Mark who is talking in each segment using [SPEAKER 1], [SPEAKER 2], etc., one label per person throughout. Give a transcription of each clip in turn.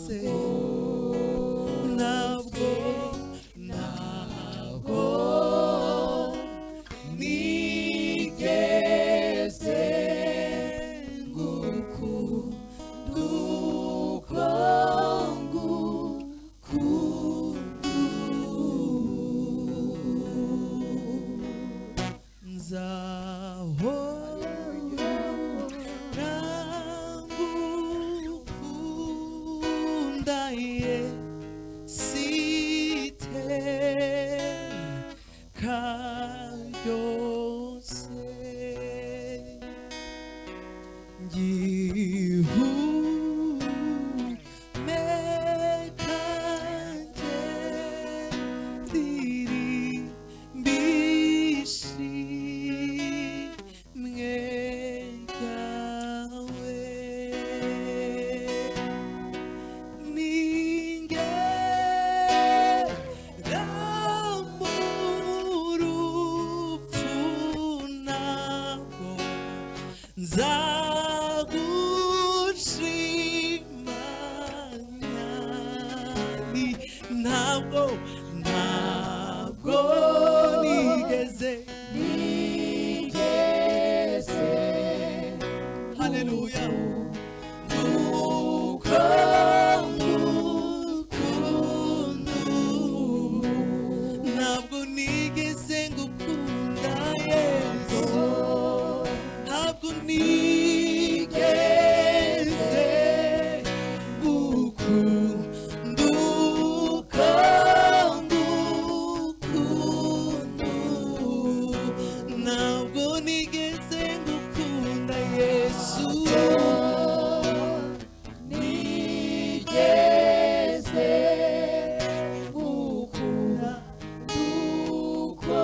[SPEAKER 1] Nigeze, ntabwo, ntabwo nigeze ngukunda uko ngukunda ubu. Nzahora ngukunda, Yesu, iteka ryose ngihumeka nje ndirimba ishimwe ryawe. Ningera mu rupfu, ntabwo nzagushima. Ntabwo, ntabwo nigeze,
[SPEAKER 2] Nigeze.
[SPEAKER 1] Haleluya, nuko ngukunda ubu. Ntabwo nigeze ngukunda, Yesu, ntabwo nigeze ngukunda uko ngukunda ubu. Ntabwo nigeze ngukunda, Yesu.
[SPEAKER 2] Nigeze ngukunda uko.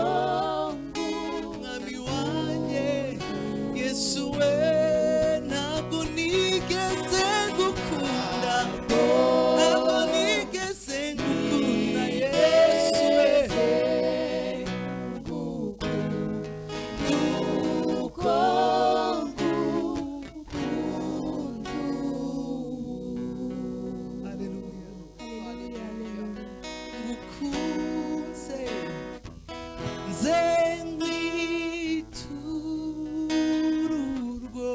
[SPEAKER 1] Mwami wanjye Yesu we, ntabwo nigeze ngukunda, ntabwo nigeze ngukunda, Yesu we,
[SPEAKER 2] Uko ngukunda.
[SPEAKER 1] Haleluya.
[SPEAKER 2] Haleluya, haleluya.
[SPEAKER 1] Ngukunze nze nkwiture urwo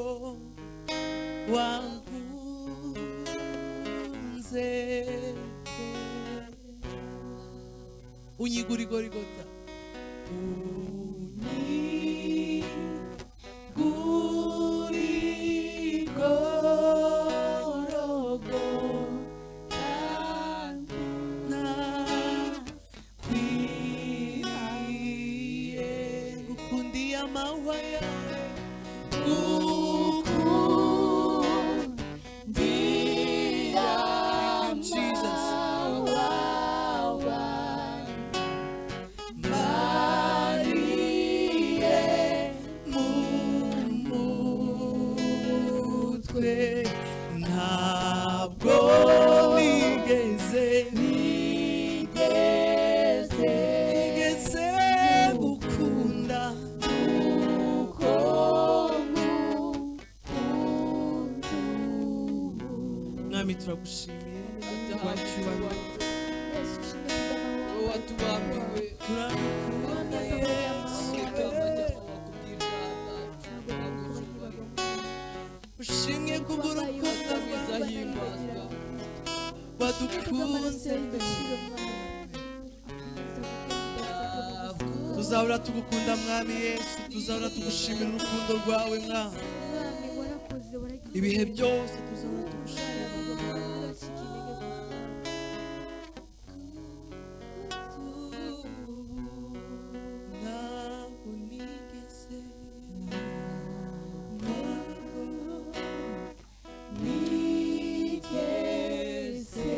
[SPEAKER 1] wankunze, unyigurigorigota, unyigurigorogo nakwiriye. Ngukundiye amahwa yawe.
[SPEAKER 2] Ngukundiya.
[SPEAKER 1] Thank you, Jesus.
[SPEAKER 2] Wawa mariye
[SPEAKER 1] Mu mutwe, ntabwo nigeze,
[SPEAKER 2] Nigeze.
[SPEAKER 1] Nigeze gukunda.
[SPEAKER 2] Uko ngukunda ubu.
[SPEAKER 1] Mwami, turagushimiye, tuguha icyubahiro.
[SPEAKER 2] Yesu ushimwe kubw'amahoro.
[SPEAKER 3] Watubambiwe.
[SPEAKER 1] Turagukunda, Yesu. Ushimwe kubw'urukundo rwawe wadukunze. Tuzahora tugukunda, Mwami Yesu, tuzahora tugushimira urukundo rwawe, Mwami, ibihe byose tuzahora tugushimira. Ntabwo nigeze, ntabwo
[SPEAKER 2] Nigeze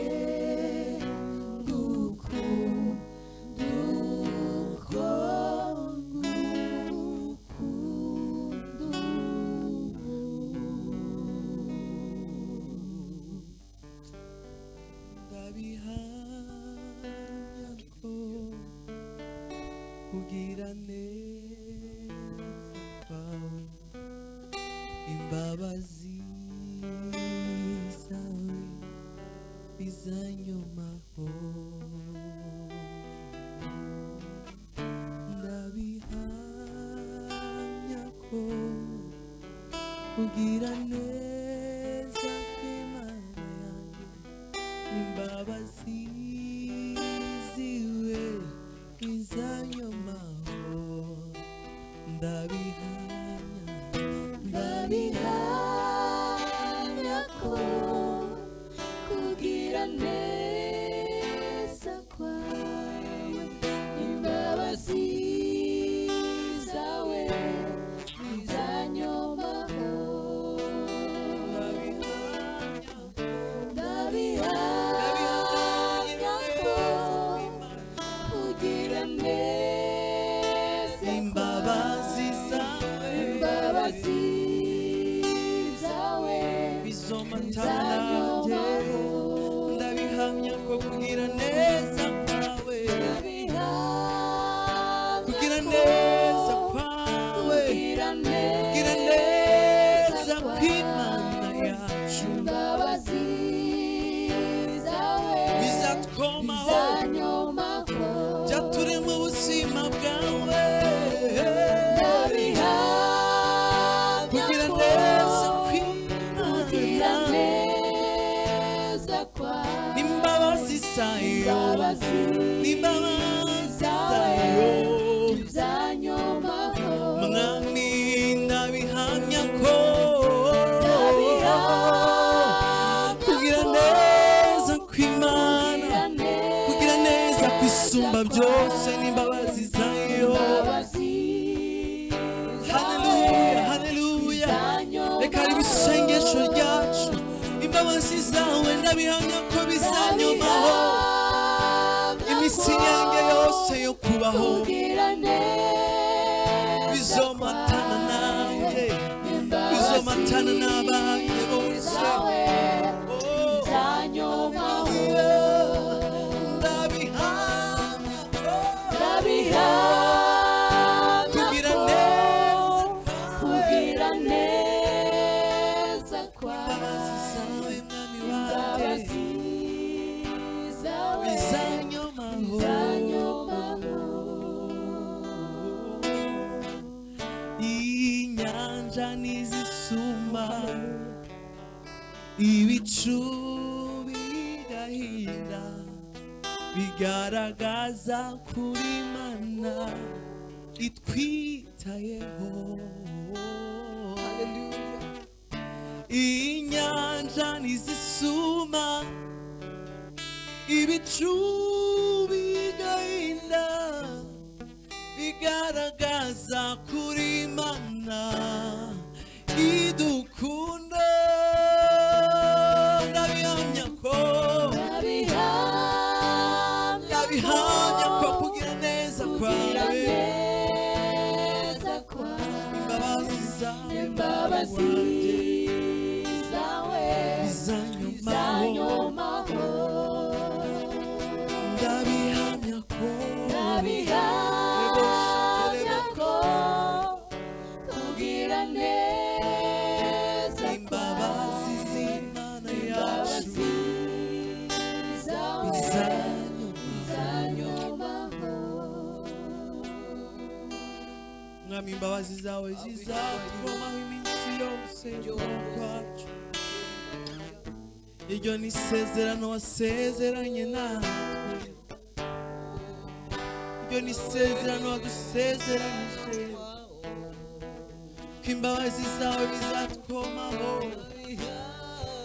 [SPEAKER 2] ngukunda uko ngukunda ubu.
[SPEAKER 1] Ndabihamya ko kugira neza kwawe, imbabazi zawe. Imbabazi ziwe izanyomaho, ndabihamya.
[SPEAKER 2] Ndabihamya ko kugira neza kwawe, imbabazi zawe bizanyomaho. Ndabihamya ko kugira neza
[SPEAKER 1] Imbabazi zawe,
[SPEAKER 2] imbabazi zawe
[SPEAKER 1] bizomatana nanjye. Ndabihamya ko kugira neza kwawe, kugira neza kwawe,
[SPEAKER 2] kugira
[SPEAKER 1] kugira neza kw'Imana yacu
[SPEAKER 2] imbabazi zawe
[SPEAKER 1] bizatwomaho,
[SPEAKER 2] bizanyomaho.
[SPEAKER 1] Byature mu buzima bwawe.
[SPEAKER 2] Ndabihamya
[SPEAKER 1] Kugira
[SPEAKER 2] ko
[SPEAKER 1] neza
[SPEAKER 2] kugira
[SPEAKER 1] kw'Imana
[SPEAKER 2] neza kwawe,
[SPEAKER 1] n'imbabazi zayo,
[SPEAKER 2] imbabazi
[SPEAKER 1] n'imbabazi
[SPEAKER 2] zawe
[SPEAKER 1] zayo
[SPEAKER 2] bizanyomaho.
[SPEAKER 1] Mwami, ndabihamya ko
[SPEAKER 2] Ndabihamya
[SPEAKER 1] kugira
[SPEAKER 2] ko
[SPEAKER 1] neza kw'Imana,
[SPEAKER 2] kugira
[SPEAKER 1] kugira neza kwisumba byose n'imbabazi zayo.
[SPEAKER 2] Imbabazi
[SPEAKER 1] Haleluya, haleluya. Reka ribe isengesho ryacu. Imbabazi zawe, ndabihamya ko bizanyomaho iminsi yanjye yose yo kubaho.
[SPEAKER 2] Kugira neza
[SPEAKER 1] Bizomatana nanjye, bizomatana n'abanjye bose.
[SPEAKER 2] zawe
[SPEAKER 1] Oh,
[SPEAKER 2] bizanyomaho.
[SPEAKER 1] Ndabihamya ko
[SPEAKER 2] Ndabihamya
[SPEAKER 1] kugira
[SPEAKER 2] ko
[SPEAKER 1] neza
[SPEAKER 2] kugira neza kwawe,
[SPEAKER 1] imbabazi zawe, mwami wanjye,
[SPEAKER 2] imbabazi zawe
[SPEAKER 1] bizanyomaho.
[SPEAKER 2] Bizanyomaho.
[SPEAKER 1] Inyanja n'izisuma, ibicu bigahinda, bigaragaza kuri Mana itwitayeho. Inyanja n'izisuma, ibicu bigahinda, bigaragaza kuri Mana idukunda. Ndabihamya ko
[SPEAKER 2] Ndabihamya
[SPEAKER 1] ndabihamya ko kugira neza
[SPEAKER 2] kugira
[SPEAKER 1] kwawe,
[SPEAKER 2] neza kwawe,
[SPEAKER 1] imbabazi zawe,
[SPEAKER 2] imbabazi
[SPEAKER 1] wanjye,
[SPEAKER 2] zawe
[SPEAKER 1] bizanyomaho.
[SPEAKER 2] Bizanyomaho.
[SPEAKER 1] Ndabihamya ko
[SPEAKER 2] Ndabihamya ko kugira neza
[SPEAKER 1] Imbabazi z'Imana yacu
[SPEAKER 2] imbabazi zawe
[SPEAKER 1] bizanyomaho.
[SPEAKER 2] Bizanyomaho.
[SPEAKER 1] Mwami, imbabazi zawe zizatubomaho iminsi yose yo kubaho kwacu. Iryo ni isezerano wasezeranye natwe, iryo ni isezerano wadusezeranije, ko imbabazi zawe bizatwomaho,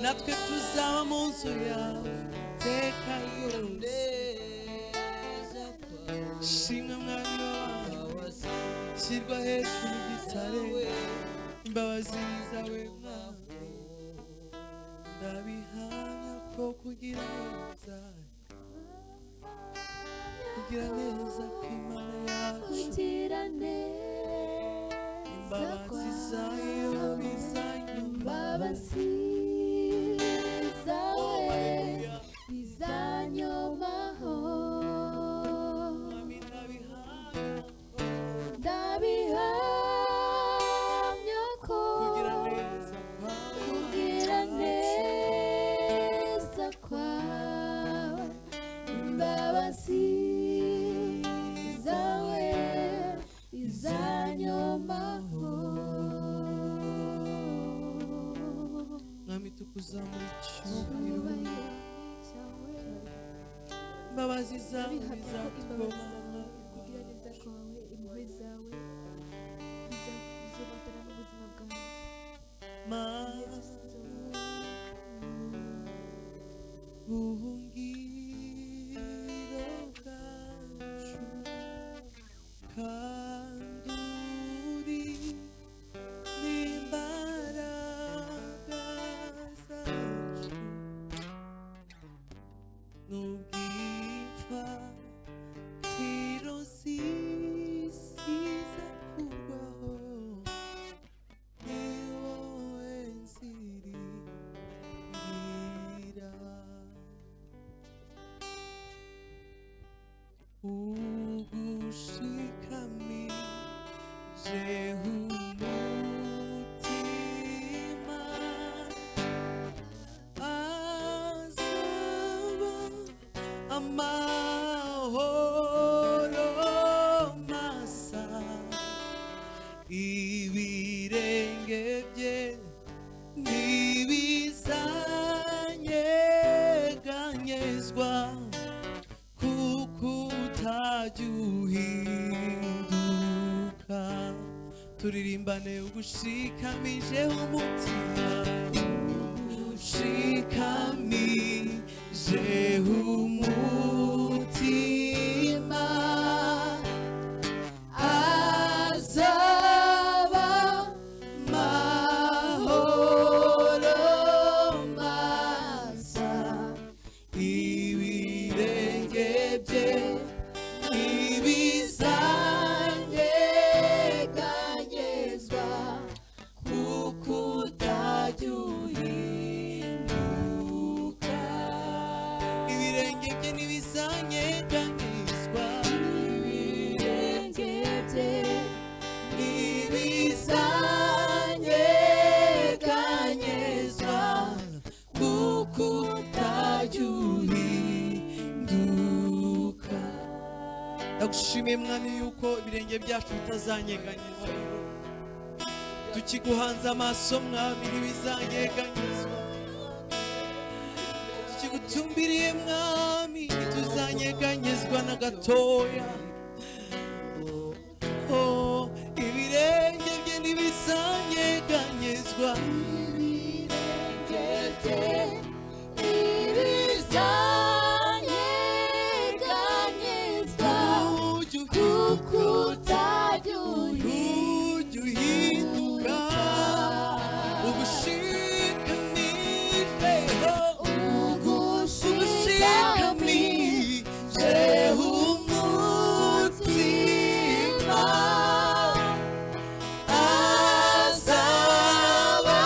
[SPEAKER 1] natwe tuzaba mu nzu yawe iteka yose. Shimwa, mwami wawe, shyirwa hejuru gitare. Imbabazi zawe, mwami, ndabihamya ko kugira neza, kugira neza kw'Imana yacu,
[SPEAKER 2] Kugira neza
[SPEAKER 1] imbabazi zayo
[SPEAKER 2] kwawe,
[SPEAKER 1] bizanyuma.
[SPEAKER 2] Imbabazi zawe bizanyomaho.
[SPEAKER 1] Mwami, ndabihamya
[SPEAKER 2] Ndabihamya ko
[SPEAKER 1] kugira neza kwawe,
[SPEAKER 2] kugira neza kwawe, imbabazi zawe bizanyomaho.
[SPEAKER 1] Imbabazi zawe
[SPEAKER 2] Ndabihamya ko imbabazi
[SPEAKER 1] bizatugomaho.
[SPEAKER 2] zawe, kugira neza kwawe, impuhwe zawe bizobandana n'ubuzima bwanjye.
[SPEAKER 1] Mana, buhungiro bwacu, kandi uri n'imbaraga zacu, n'ubw'ifatiro z'isi zakurwaho, ni wowe nziringira. Ugushikamije umutima azaba amahoro masa, ibirenge bye ntibizanyeganyezwa, kuko utajya uhinduka. Turirimbane: ugushikamije umutima, ushikamije umutima azaba mahoro masa, ibirenge bye ntibizanyeganyezwa, kuko utajya uhinduka. Ibirenge bye ntibizanyeganyezwa,
[SPEAKER 2] Ibirenge bye
[SPEAKER 1] ntibizanyeganyezwa, kuko utajya uhinduka. Ndagushimiye Mwami yuko ibirenge byacu bitazanyeganyezwa tukiguhanze amaso. Mwami, ntibizanyeganyezwa tukigutumbiriye. Mwami, ntituzanyeganyezwa na gatoya. Oh, ibirenge bye ntibizanyeganyezwa.
[SPEAKER 2] Ibirenge bye ntibizanyeganyezwa,
[SPEAKER 1] Ujya
[SPEAKER 2] kuko
[SPEAKER 1] uhinduka,
[SPEAKER 2] utajya
[SPEAKER 1] ujya uhinduka. Ugushikamijeho,
[SPEAKER 2] ugushikamije
[SPEAKER 1] umutima azaba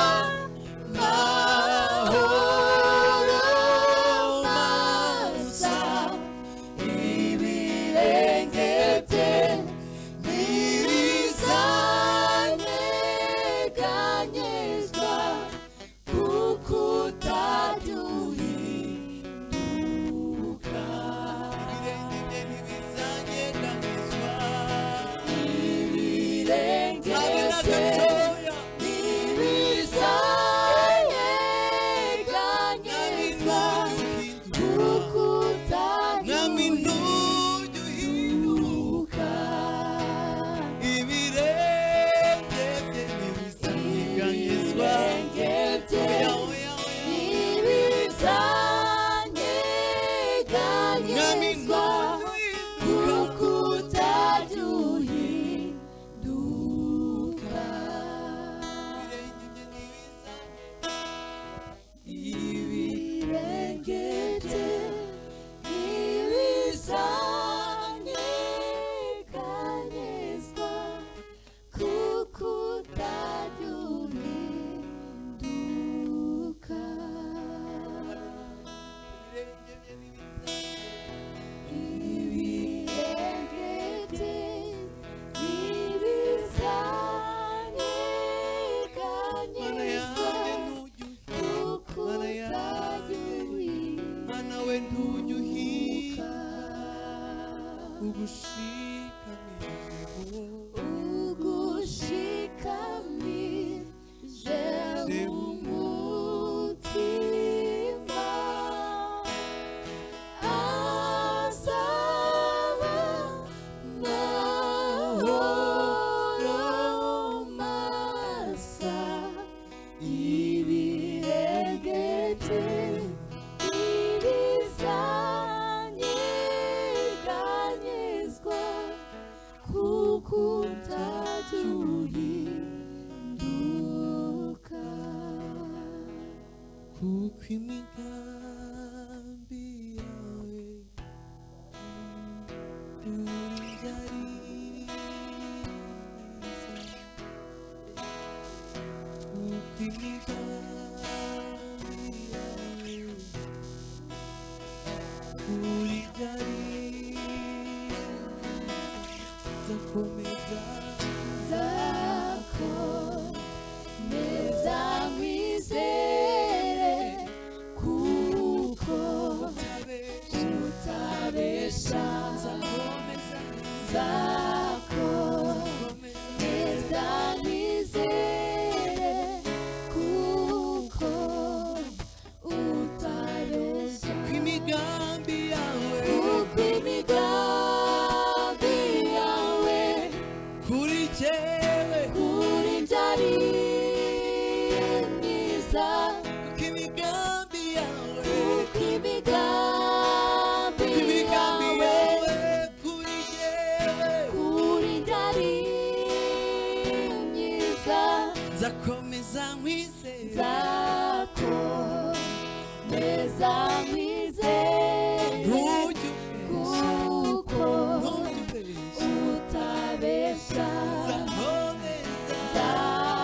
[SPEAKER 1] Imigambi yawe kuri njye ari myiza, kuko imigambi yawe kuri njye ari myiza. Nzakomeza,
[SPEAKER 2] Nzakomeza nkwizere, kuko
[SPEAKER 1] utabeshya.
[SPEAKER 2] Utabesha.
[SPEAKER 1] Nzakomeza,
[SPEAKER 2] Nzakomeza nkwizere, kuko utabesha.
[SPEAKER 1] Kuko imigambi yawe
[SPEAKER 2] Kuko imigambi yawe
[SPEAKER 1] kuri jyewe
[SPEAKER 2] kuri njye ari myiza.
[SPEAKER 1] Kuko imigambi yawe,
[SPEAKER 2] Kuko imigambi
[SPEAKER 1] kuko imigambi
[SPEAKER 2] yawe
[SPEAKER 1] yawe kuri jyewe
[SPEAKER 2] kuri njye ari myiza.
[SPEAKER 1] Nzakomeza nkwizere.
[SPEAKER 2] Nzakomeza nkwizere,
[SPEAKER 1] Ntujye ubeshya.
[SPEAKER 2] kuko
[SPEAKER 1] Ntujye ubeshya.
[SPEAKER 2] Utabesha.
[SPEAKER 1] Nzakomeza,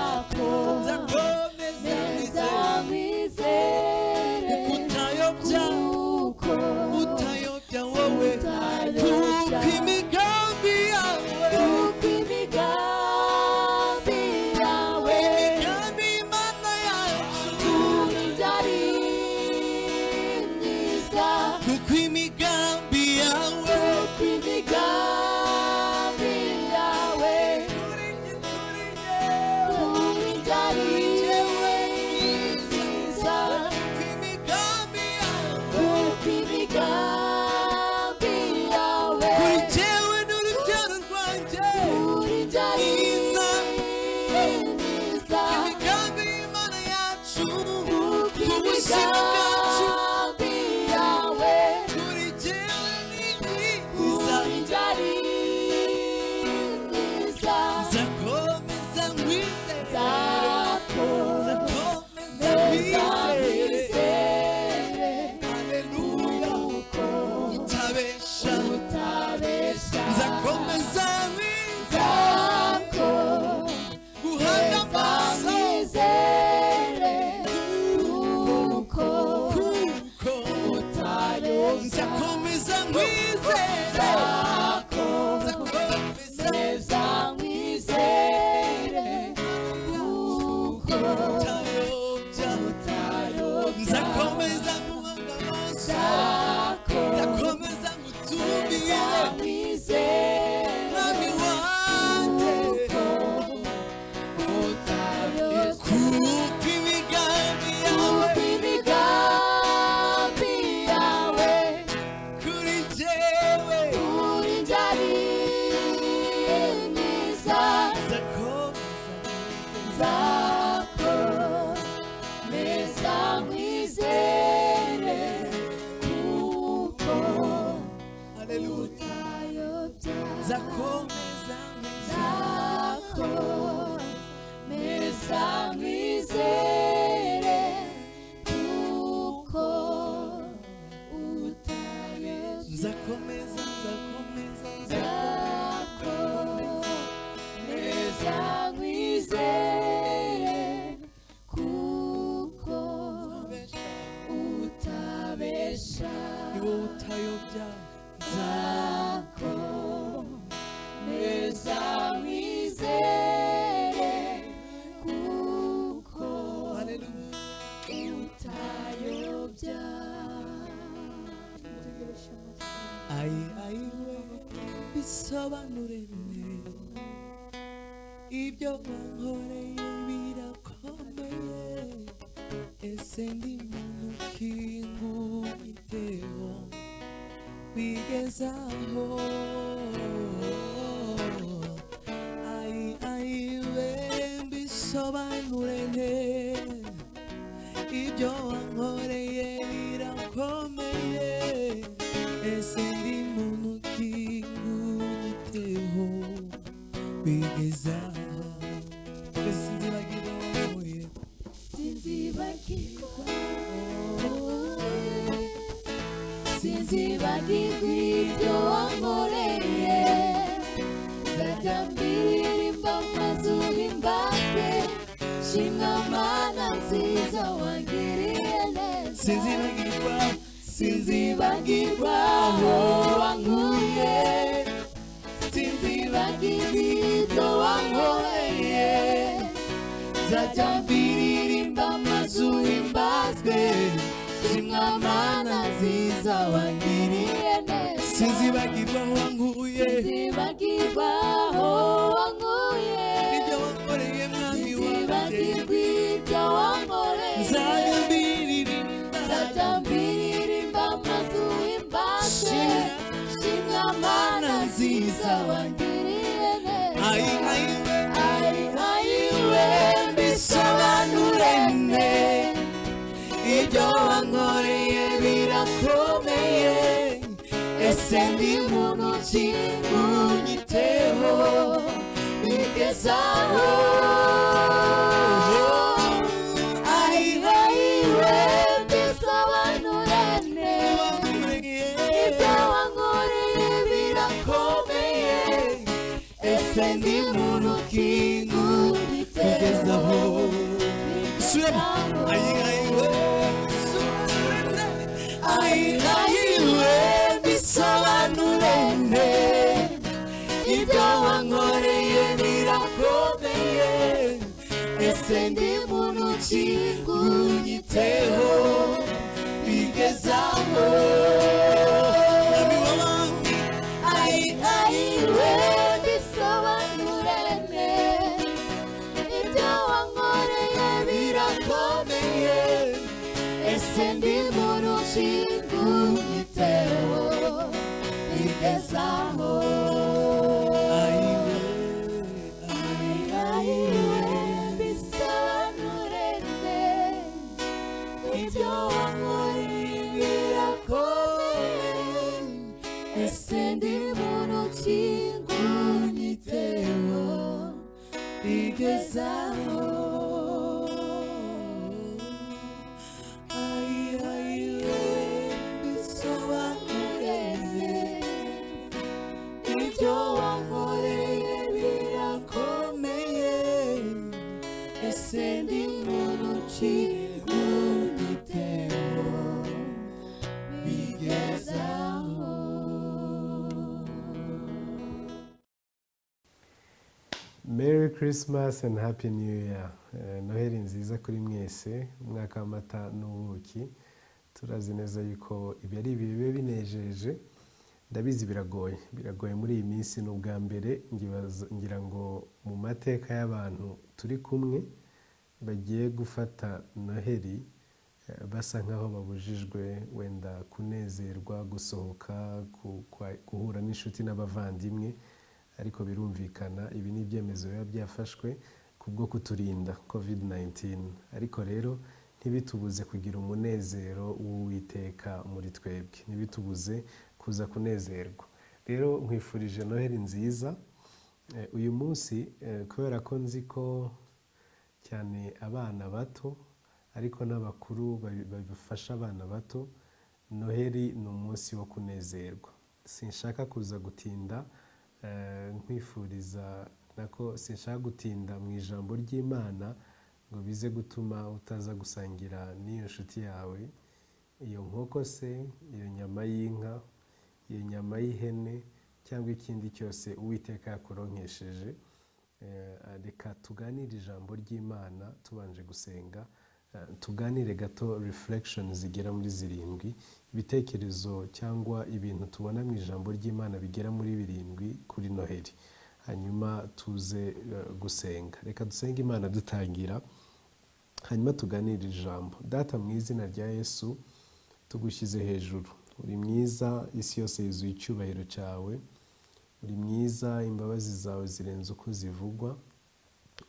[SPEAKER 2] Nzakomeza
[SPEAKER 1] nzakomeza nkwizere,
[SPEAKER 2] nkwizere,
[SPEAKER 1] kuko utayobya,
[SPEAKER 2] kuko
[SPEAKER 1] utayobya wowe.
[SPEAKER 2] Utayobya.
[SPEAKER 1] Kuko imigambi yawe,
[SPEAKER 2] Kuko imigambi yawe
[SPEAKER 1] imigambi y'Imana yacu
[SPEAKER 2] kuri njye ari myiza.
[SPEAKER 1] Kuko imigambi yawe
[SPEAKER 2] Kuko imigambi yawe
[SPEAKER 1] kuri njye, kuri njyewe,
[SPEAKER 2] kuri njye ari myiza.
[SPEAKER 1] Kuko imigambi yawe
[SPEAKER 2] Kuko imigambi yawe
[SPEAKER 1] kuri jyewe n'urubyaro rwanjye
[SPEAKER 2] kuri njye ari
[SPEAKER 1] myiza.
[SPEAKER 2] Myiza.
[SPEAKER 1] Imigambi y'Imana yacu
[SPEAKER 2] Kuko
[SPEAKER 1] ku buzima bwacu
[SPEAKER 2] imigambi yawe
[SPEAKER 1] kuri jyewe ni myiza.
[SPEAKER 2] Kuri njye ari myiza.
[SPEAKER 1] Nzakomeza nkwizere.
[SPEAKER 2] Nzakomeza
[SPEAKER 1] Nzakomeza nkwizere.
[SPEAKER 2] Nkwizere,
[SPEAKER 1] Haleluya.
[SPEAKER 2] Kuko
[SPEAKER 1] utabesha.
[SPEAKER 2] Utabesha.
[SPEAKER 1] Nzakomeza nkwizere, guhanga
[SPEAKER 2] Nzakomeza
[SPEAKER 1] amaso
[SPEAKER 2] nkwizere, kuko
[SPEAKER 1] kuko
[SPEAKER 2] utayobya.
[SPEAKER 1] Nzakomeza nkwizere.
[SPEAKER 2] Nzakomeza
[SPEAKER 1] Nzakomeza
[SPEAKER 2] nkwizere, kuko
[SPEAKER 1] utayobya.
[SPEAKER 2] Utayobya.
[SPEAKER 1] Nzakomeza guhanga amaso, nzakomeza ngutumbire,
[SPEAKER 2] Nzakomeza
[SPEAKER 1] mwami wanjye,
[SPEAKER 2] nkwizere,
[SPEAKER 1] kuko imigambi yawe
[SPEAKER 2] kuko imigambi yawe
[SPEAKER 1] kuri jyewe
[SPEAKER 2] kuri njye ari myiza.
[SPEAKER 1] Nzakomeza
[SPEAKER 2] Nzakomeza nkwizere, kuko
[SPEAKER 1] Haleluya.
[SPEAKER 2] Utayobya.
[SPEAKER 1] Nzakomeza nkwizere.
[SPEAKER 2] Nzakomeza nkwizere, kuko utayobya.
[SPEAKER 1] Nzakomeza, nzakomeza,
[SPEAKER 2] Nzakomeza nkwizere, kuko utabesha.
[SPEAKER 1] Ni wowe utayobya.
[SPEAKER 2] Nzakomeza nkwizere, kuko
[SPEAKER 1] Haleluya.
[SPEAKER 2] utayobya.
[SPEAKER 1] Ayi ayi we, bisobanure neza, ibyo wankoreye birakomeye. Ese ndi muntu ki ngunyiteho bigezaho? Ayi ayi we, mbisobanure neza, ibyo wankoreye birakomeye. Ese ndi muntu ki ngunyiteho bigezaho? Sinzibagirwa wankoreye.
[SPEAKER 2] Sinzibagirwa. Sinzibagirwa ibyo wankoreye, nzajya mbiririmba maze uhimbazwe. Shimwa Mana nziza, wangiriye neza.
[SPEAKER 1] Sinzibagirwa.
[SPEAKER 2] Sinzibagirwa aho wankuye, sinzibagirwa ibyo wankoreye, nzajya mbiririmba maze uhimbazwe. Shimwa Mana nziza, wangiriye neza.
[SPEAKER 1] Sinzibagirwa aho wankuye.
[SPEAKER 2] Sinzibagirwa aho wankuye.
[SPEAKER 1] Ibyo wankoreye, Mwami wanjye.
[SPEAKER 2] Sinzibagirwa ibyo wankoreye.
[SPEAKER 1] Nzajya mbiririmba.
[SPEAKER 2] Nzajya mbiririmba maze uhimbazwe. Shimwa Mana nziza, wangiriye neza.
[SPEAKER 1] Ayi, ayi we.
[SPEAKER 2] Ayi, ayi we.
[SPEAKER 1] Mbisobanure nte? Ibyo wankoreye birakomeye. Ese ndi muntu ki unyiteho bigezaho? Ayi,
[SPEAKER 2] ayi we, mbisobanure nte? Ibyo wankoreye
[SPEAKER 1] birakomeye. Ese ndi muntu ki kugezaho? Subiramo. Ayi, ayi we. Ayi, ayi we, bisobanure nte? Ibyo wankoreye birakomeye. Ese ndi muntu ki unyiteho bigezaho? Mwami w'abami.
[SPEAKER 2] Ayi, ayi we, bisobanure nte? Ibyo wankoreye
[SPEAKER 1] birakomeye.
[SPEAKER 2] Ese ndi muntu ki unyiteho bigezaho?
[SPEAKER 1] Ayi we.
[SPEAKER 2] Ayi we, bisobanure nte? Ibyo wankoreye
[SPEAKER 1] birakomeye.
[SPEAKER 2] Ese ndi muntu ki unyiteho
[SPEAKER 1] bigezaho? Ayi, ayi we, bisobanure nte? Ibyo wankoreye birakomeye. Ese ndi muntu ki unyiteho bigezaho?
[SPEAKER 3] Merry Christmas and Happy New Year. Noheli nziza kuri mwese, umwaka w'amata n'ubuki. Turazi neza yuko ibi ari ibihe biba binejeje. Ndabizi biragoye, biragoye muri iyi minsi. Ni ubwa mbere ngira ngo mu mateka y'abantu turi kumwe bagiye gufata Noheli basa nkaho babujijwe wenda kunezerwa, gusohoka, guhura n'inshuti n'abavandimwe. Ariko birumvikana, ibi ni ibyemezo biba byafashwe kubwo kuturinda COVID-19. Ariko rero ntibitubuze kugira umunezero w'Uwiteka muri twebwe, ntibitubuze kuza kunezerwa. Rero nkwifurije Noheli nziza. Uyu munsi, kubera ko nzi ko cyane abana bato ariko n'abakuru bafasha abana bato, Noheli ni umunsi wo kunezerwa. Sinshaka kuza gutinda, nkwifuriza nako sinshaka gutinda mu ijambo ry'Imana ngo bize gutuma utaza gusangira n'iyo nshuti yawe iyo nkoko se, iyo nyama y'inka, iyo nyama y'ihene cyangwa ikindi cyose Uwiteka yakuronkesheje. Reka tuganire ijambo ry'Imana tubanje gusenga. Tuganire gato reflection zigera muri zirindwi, ibitekerezo cyangwa ibintu tubona mu ijambo ry'Imana bigera muri birindwi kuri Noheli, hanyuma tuze gusenga. Reka dusenge Imana dutangira, hanyuma tuganire ijambo. Data, mu izina rya Yesu, tugushyize hejuru. Uri mwiza, isi yose yuzuye icyubahiro cyawe. Uri mwiza, imbabazi zawe zirenze uko zivugwa.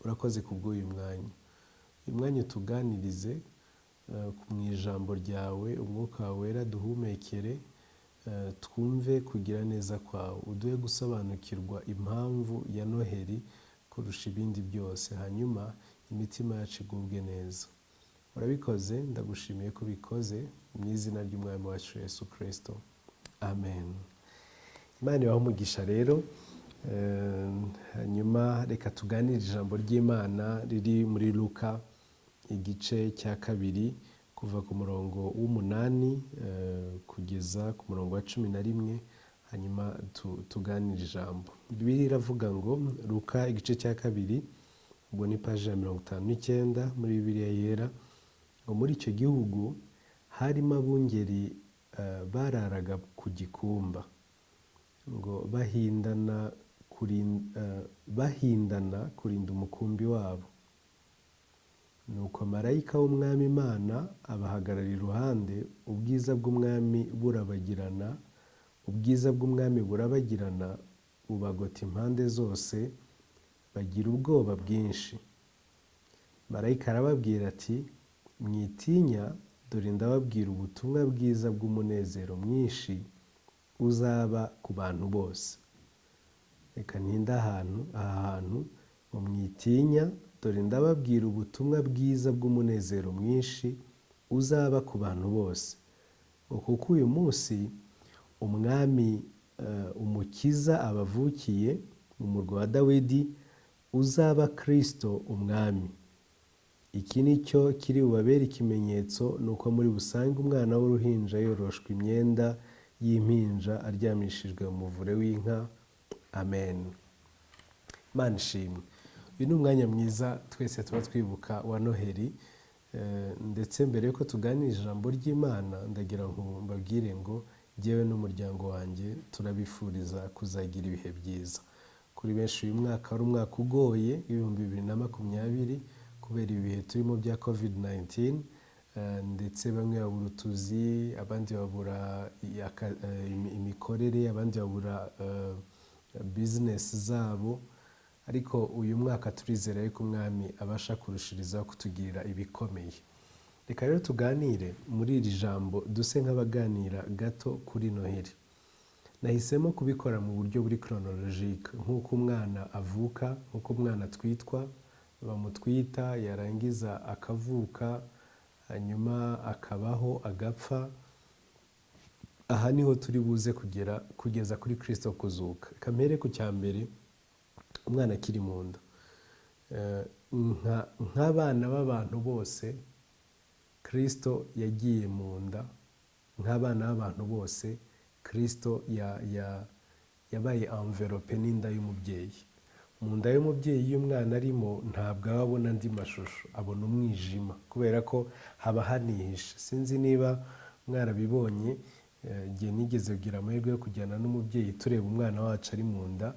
[SPEAKER 3] Urakoze kubw'uyu mwanya. Uyu mwanya utuganirize mu ijambo ryawe, Umwuka wawe Wera duhumekere, twumve kugira neza kwawe, uduhe gusobanukirwa impamvu ya Noheli kurusha ibindi byose, hanyuma imitima yacu igubwe neza. Urabikoze, ndagushimiye ko ubikoze, mu izina ry'Umwami wacu Yesu Kirisito, Amen. Imana ibahe umugisha rero. Hanyuma reka tuganire ijambo ry'Imana riri muri Luka igice cya 2 kuva ku murongo w'8 kugeza ku murongo wa 11, hanyuma tuganire ijambo. Bibiliya iravuga ngo Luka igice cya 2, ubwo ni paji ya 59 muri Bibiliya yera, ngo muri icyo gihugu harimo abungeri bararaga ku gikumba, ngo bahindana kurinda umukumbi wabo. Nuko marayika w'Umwami Imana abahagarara iruhande, ubwiza bw'Umwami burabagirana, ubwiza bw'Umwami burabagirana, bubagota impande zose, bagira ubwoba bwinshi. Marayika arababwira ati: mwitinya, dore ndababwira ubutumwa bwiza bw'umunezero mwinshi uzaba ku bantu bose. Reka ntinde aha hantu ngo mwitinya, dore ndababwira ubutumwa bwiza bw'umunezero mwinshi uzaba ku bantu bose. Kuko uyu munsi Umwami Umukiza abavukiye mu murwa wa Dawidi, uzaba Kristo Umwami. Iki ni cyo kiri bubabere ikimenyetso, nuko muri busange umwana w'uruhinja yoroshwa imyenda y'impinja, aryamishijwe mu muvure w'inka. Amen. Imana ishimwe. Uyu ni umwanya mwiza twese tuba twibuka wa Noheli, ndetse mbere yuko tuganira ijambo ry'Imana ndagira ngo mbabwire ngo jyewe n'umuryango wanjye turabifuriza kuzagira ibihe byiza. Kuri benshi uyu mwaka wari umwaka ugoye 2020 kubera ibihe turimo bya COVID-19, ndetse bamwe babura utuzi, abandi babura imikorere, abandi babura business zabo. Ariko uyu mwaka turizera yuko Umwami abasha kurushirizaho kutugirira ibikomeye. Reka rero tuganire muri iri jambo, duse nk'abaganira gato kuri Noheli. Nahisemo kubikora mu buryo buri chronologique, nk'uko umwana avuka, nk'uko umwana atwitwa, bamutwita, yarangiza akavuka, hanyuma akabaho, agapfa. Aha niho turi buze kugera kugeza kuri Kristo kuzuka. Reka mpere ku cya mbere, umwana akiri mu nda. Nk'abana b'abantu bose, Kristo yagiye mu nda. Nk'abana b'abantu bose, Kristo yabaye envelope n'inda y'umubyeyi. Mu nda y'umubyeyi iyo umwana arimo ntabwo aba abona andi mashusho, abona umwijima kubera ko haba hanihishe. Sinzi niba mwarabibonye, igihe nigeze kugira amahirwe yo kujyana n'umubyeyi tureba umwana wacu ari mu nda,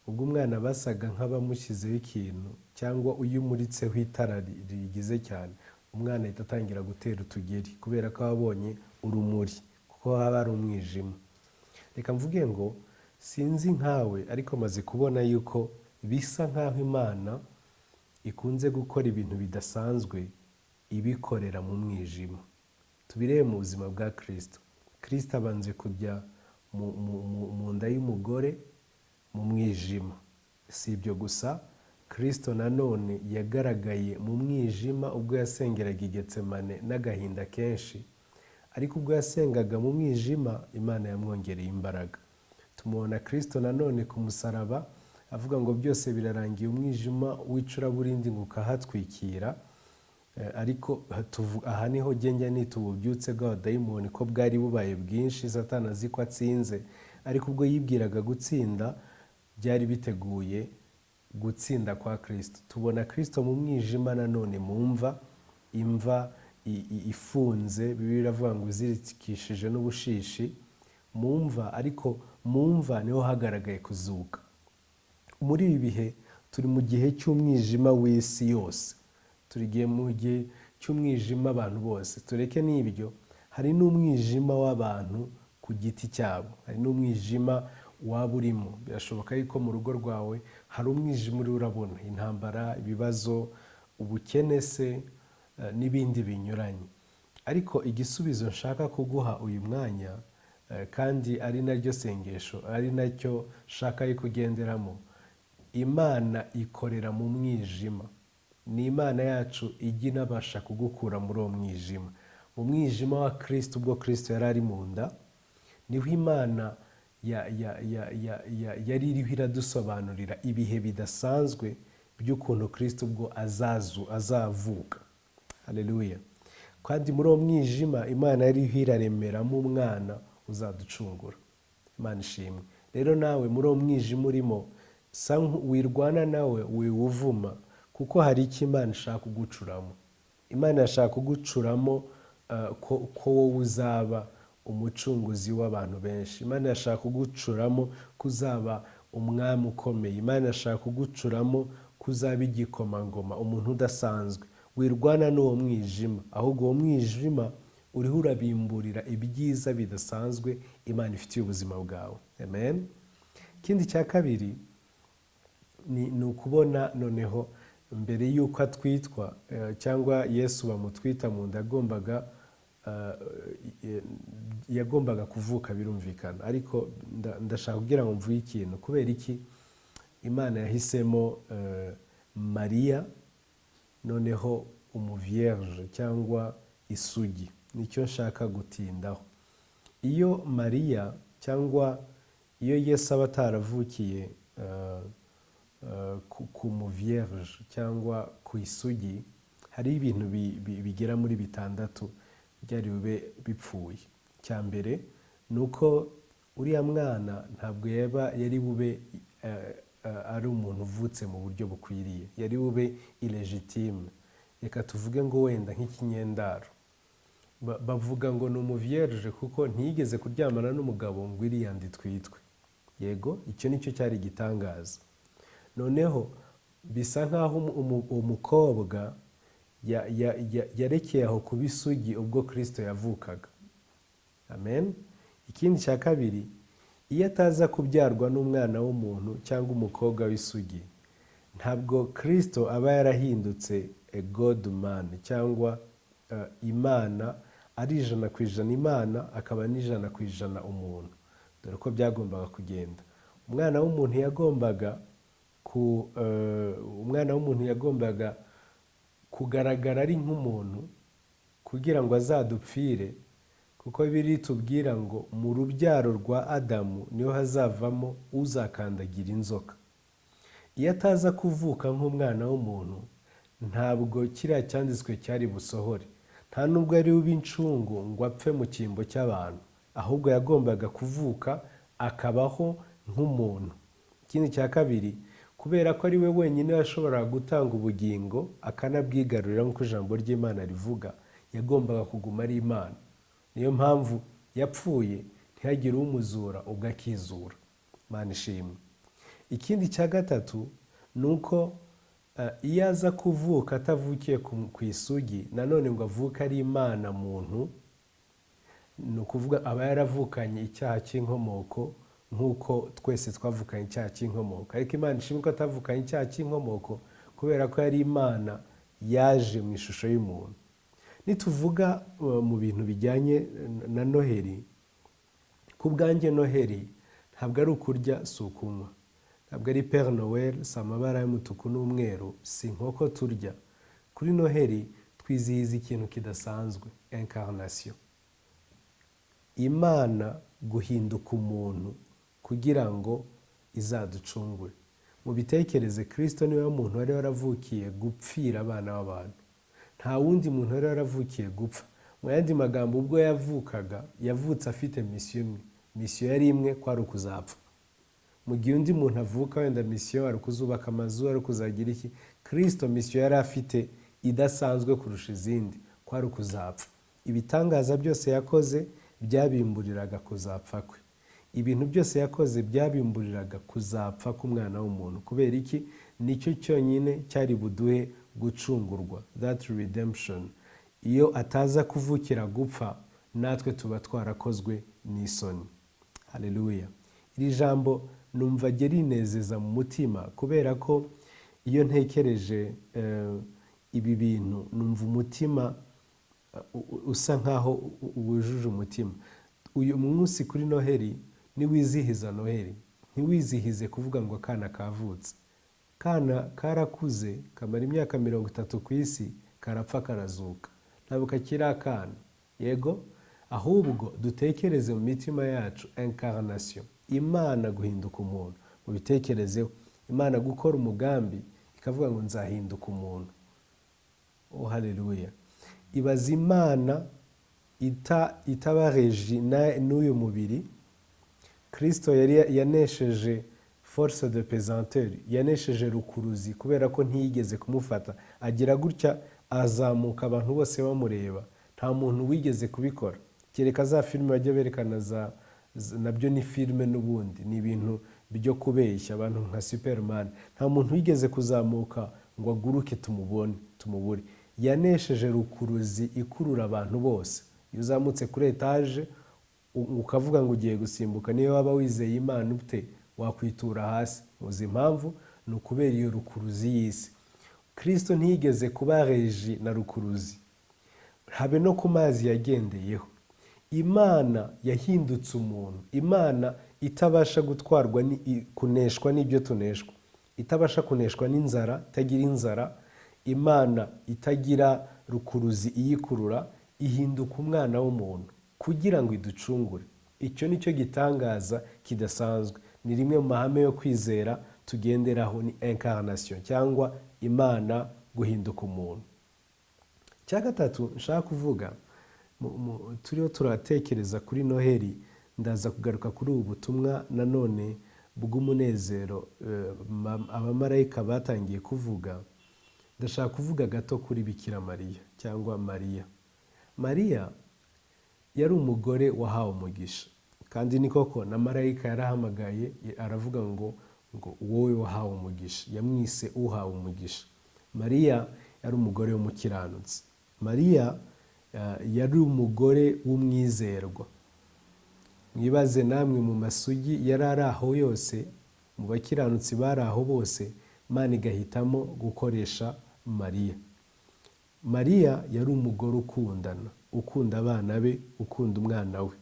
[SPEAKER 3] ubwo umwana basaga nk'abamushyizeho ikintu cyangwa iyo umuritseho itara rigize cyane, umwana ahita atangira gutera utugeri kubera ko aba abonye urumuri, kuko haba hari umwijima. Reka mvuge ngo sinzi nkawe, ariko maze kubona yuko bisa nkaho Imana ikunze gukora ibintu bidasanzwe ibikorera mu mwijima. Tubirebe mu buzima bwa Kristo. Kristo abanze kujya mu nda y'umugore mu mwijima. Si ibyo gusa, Kristo nanone yagaragaye mu mwijima ubwo yasengeraga i Getsemane n'agahinda kenshi, ariko ubwo yasengaga mu mwijima Imana yamwongereye imbaraga. Tumubona Kristo nanone ku musaraba avuga ngo byose birarangiye, umwijima w'icuraburindi ngo ukahatwikira. Ariko aha niho njya nita ububyutse bw'abadayimoni ko bwari bubaye bwinshi, Satani azi ko atsinze, ariko ubwo yibwiraga gutsinda byari biteguye gutsinda kwa Kristo. Tubona Kristo mu mwijima nanone mu mva, imva ifunze, Bibiliya iravuga ngo izirikishije n'ubushishi mu mva, ariko mu mva niho hagaragaye kuzuka. Muri ibi bihe turi mu gihe cy'umwijima w'isi yose, turi mu gihe cy'umwijima abantu bose. Tureke n'ibyo, hari n'umwijima w'abantu ku giti cyabo, hari n'umwijima waba urimo. Birashoboka yuko mu rugo rwawe hari umwijima uri urabona, intambara, ibibazo, ubukene se n'ibindi binyuranye. Ariko igisubizo nshaka kuguha uyu mwanya, kandi ari naryo sengesho, ari nacyo nshaka yuko ugenderamo, Imana ikorera mu mwijima. Ni Imana yacu ijya inabasha kugukura muri uwo mwijima. Mu mwijima wa Kristo, ubwo Kristo yari ari mu nda, Niho Imana yari iriho iradusobanurira ibihe bidasanzwe by'ukuntu Kristo ubwo azavuka. Haleluya. Kandi muri uwo mwijima Imana yari iriho iraremeramo umwana uzaducungura. Imana ishimwe. Rero nawe muri uwo mwijima urimo, sa wirwana nawe wiwuvuma, kuko hari icyo Imana ishaka kugucuramo. Imana irashaka kugucuramo ko wowe uzaba umucunguzi w'abantu benshi. Imana irashaka kugucuramo kuzaba umwami ukomeye. Imana irashaka kugucuramo kuzaba igikomangoma, umuntu udasanzwe. Wirwana n'uwo mwijima, ahubwo uwo mwijima uriho urabimburira ibyiza bidasanzwe Imana ifitiye ubuzima bwawe. Amen. Ikindi cya kabiri ni ukubona noneho mbere y'uko atwitwa, cyangwa Yesu bamutwita mu nda, yagombaga kuvuka birumvikana. Ariko ndashaka kugira ngo mvuge ikintu. Kubera iki Imana yahisemo Mariya noneho umuvierge cyangwa isugi? Nicyo nshaka gutindaho. Iyo Mariya cyangwa iyo Yesu aba ataravukiye ku muvierge cyangwa ku isugi, hari ibintu bigera muri 6 byari bube bipfuye. Icya mbere ni uko uriya mwana ntabwo yari bube ari umuntu uvutse mu buryo bukwiriye, yari bube illegitime. Reka tuvuge ngo wenda nk'ikinyendaro. Bavuga ngo ni umuvierge kuko ntiyigeze kuryamana n'umugabo ngo iriya nda itwitwe. Yego, icyo nicyo cyari igitangaza. Noneho bisa nkaho umukobwa yarekeye aho kuba isugi ubwo Kristo yavukaga. Amen. Ikindi cya kabiri, iyo ataza kubyarwa n'umwana w'umuntu cyangwa umukobwa w'isugi, ntabwo Kristo aba yarahindutse a God man cyangwa Imana, ari 100% Imana akaba n'100% umuntu. Dore ko byagombaga kugenda. Umwana w'umuntu yagombaga ku umwana w'umuntu yagombaga kugaragara ari nk'umuntu kugira ngo azadupfire, kuko Bibiliya itubwira ngo mu rubyaro rwa Adamu niho hazavamo uzakandagira inzoka. Iyo ataza kuvuka nk'umwana w'umuntu, ntabwo kiriya cyanditswe cyari busohore. Nta nubwo ari bube incungu ngo apfe mu cyimbo cy'abantu, ahubwo yagombaga kuvuka akabaho nk'umuntu. Ikindi cya kabiri, kubera ko ari we wenyine washoboraga gutanga ubugingo akanabwigarurira nk'uko ijambo ry'Imana rivuga, yagombaga kuguma ari Imana. Niyo mpamvu yapfuye ntihagire umuzura ubwo akizura. Imana ishimwe. Ikindi cya gatatu ni uko iyo aza kuvuka atavukiye ku isugi, nanone ngo avuke ari Imana muntu, ni ukuvuga aba yaravukanye icyaha cy'inkomoko nk'uko twese twavukanye icyaha cy'inkomoko. Ariko Imana ishimwe ko atavukanye icyaha cy'inkomoko kubera ko yari Imana yaje mu ishusho y'umuntu. Nituvuga mu bintu bijyanye na Noheli, ku bwanjye Noheli ntabwo ari ukurya si ukunywa, ntabwo ari Père Noël, si amabara y'umutuku n'umweru, si inkoko turya. Kuri Noheli twizihiza ikintu kidasanzwe, incarnation. Imana guhinduka umuntu kugira ngo izaducungure. Mubitekereze, Kristo niwe muntu wari waravukiye gupfira abana b'abantu. Nta wundi muntu wari waravukiye gupfa. Mu yandi magambo, ubwo yavukaga, yavutse afite misiyo imwe. Misiyo yari imwe, kwari ukuzapfa. Mu gihe undi muntu avuka wenda misiyo ari kuzubaka amazu, ari kuzagira iki, Kristo misiyo yari afite idasanzwe kurusha izindi, kwari ukuzapfa. Ibitangaza byose yakoze byabimburiraga kuzapfa kwe. Ibintu byose yakoze byabimburiraga kuzapfa k'umwana w'umuntu. Kubera iki? Nicyo cyonyine cyari buduhe gucungurwa, that redemption. Iyo ataza kuvukira gupfa, natwe tuba twarakozwe n'isoni. Haleluya. Iri jambo numva rye rinezeza mu mutima, kubera ko iyo ntekereje ibi bintu numva umutima usa nkaho wujuje umutima. Uyu munsi kuri Noheli, niwizihiza Noheli, ntiwizihize kuvuga ngo akana kavutse. Kana karakuze, kamara imyaka 30 ku isi, karapfa karazuka. Ntabwo kakiri akana. Yego, Ahubwo dutekereze mu mitima yacu incarnation, Imana guhinduka umuntu. Mubitekerezeho, Imana gukora umugambi ikavuga ngo nzahinduka umuntu. Oh haleluya! Ibaza Imana itaba régie n'uyu mubiri. Kristo yari yanesheje force de pesanteur, yanesheje rukuruzi, kubera ko ntiyigeze kumufata. Agira gutya azamuka abantu bose bamureba, nta muntu wigeze kubikora kereka za filime bajya berekana za nabyo ni filime n'ubundi ni ibintu byo kubeshya abantu nka Superman. Nta muntu wigeze kuzamuka ngo aguruke tumubone tumubure. Yanesheje rukuruzi ikurura abantu bose. Iyo uzamutse kuri etaje ukavuga ngo ugiye gusimbuka, niyo waba wizeye Imana ute wakwitura hasi. Muzi impamvu? Ni ukubera iyo rukuruzi y'isi. Kristo ntiyigeze kuba régi na rukuruzi, habe no ku mazi yagendeyeho. Imana yahindutse umuntu, Imana itabasha gutwarwa kuneshwa n'ibyo tuneshwa, itabasha kuneshwa n'inzara, itagira inzara, Imana itagira rukuruzi iyikurura, ihinduka umwana w'umuntu kugira ngo iducungure. Icyo ni cyo gitangaza kidasanzwe. Ni rimwe mu mahame yo kwizera tugenderaho, ni incarnation cyangwa Imana guhinduka umuntu. Icya gatatu nshaka kuvuga, turiho turatekereza kuri Noheli, ndaza kugaruka kuri ubu butumwa nanone bw'umunezero abamarayika batangiye kuvuga. Ndashaka kuvuga gato kuri Bikira Mariya cyangwa Mariya. Mariya yari umugore wahawe umugisha, kandi ni koko na marayika yarahamagaye aravuga ngo wowe wahawe umugisha, yamwise uhawe umugisha. Mariya yari umugore w'umukiranutsi. Mariya yari umugore w'umwizerwa. Mwibaze namwe mu masugi yari ari aho yose, mu bakiranutsi bari aho bose, Imana igahitamo gukoresha Mariya. Mariya yari umugore ukundana, ukunda abana be, ukunda umwana we.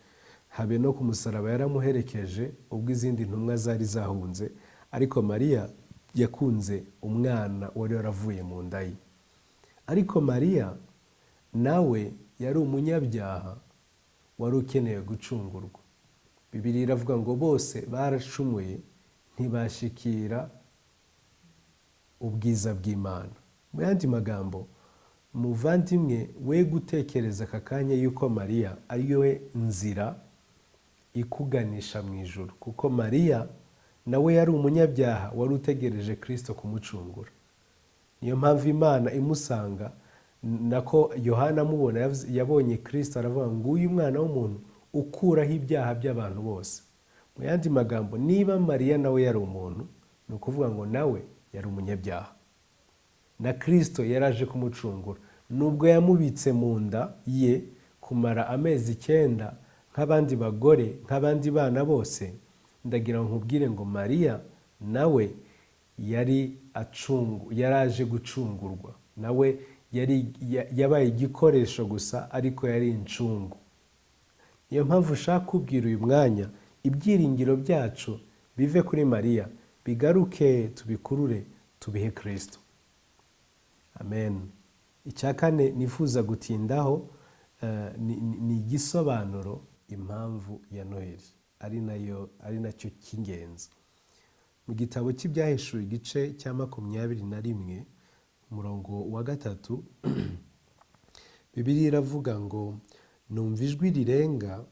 [SPEAKER 3] Habe no ku musaraba yaramuherekeje ubwo izindi ntumwa zari zahunze, ariko Mariya yakunze umwana wari waravuye mu nda ye. Ariko Mariya nawe yari umunyabyaha wari ukeneye gucungurwa. Bibiliya iravuga ngo bose baracumuye ntibashikira ubwiza bw'Imana. Mu yandi magambo, muvandimwe, we gutekereza aka kanya yuko Mariya ari we nzira ikuganisha mu ijuru, kuko Mariya nawe yari umunyabyaha wari utegereje Kristo kumucungura. Niyo mpamvu Imana imusanga, nako Yohana amubona yabonye Kristo aravuga ngo uyu mwana w'umuntu ukuraho ibyaha by'abantu bose. Mu yandi magambo, niba Mariya nawe yari umuntu, ni ukuvuga ngo nawe yari umunyabyaha, na Kristo yaraje kumucungura. Nubwo yamubitse mu nda ye kumara amezi 9 nk'abandi bagore, nk'abandi bana bose, ndagira ngo nkubwire ngo Mariya nawe yari yaraje gucungurwa, nawe yabaye igikoresho gusa, ariko yari incungu. Niyo mpamvu ushaka kubwira uyu mwanya, ibyiringiro byacu bive kuri Mariya, bigaruke tubikurure tubihe Kristo. Amen. Icya kane nifuza gutindaho ni igisobanuro impamvu ya Noheli, ari nacyo cy'ingenzi. Mu gitabo cy'Ibyahishuwe igice cya 21 umurongo wa 3, Bibiliya iravuga ngo numva ijwi rirenga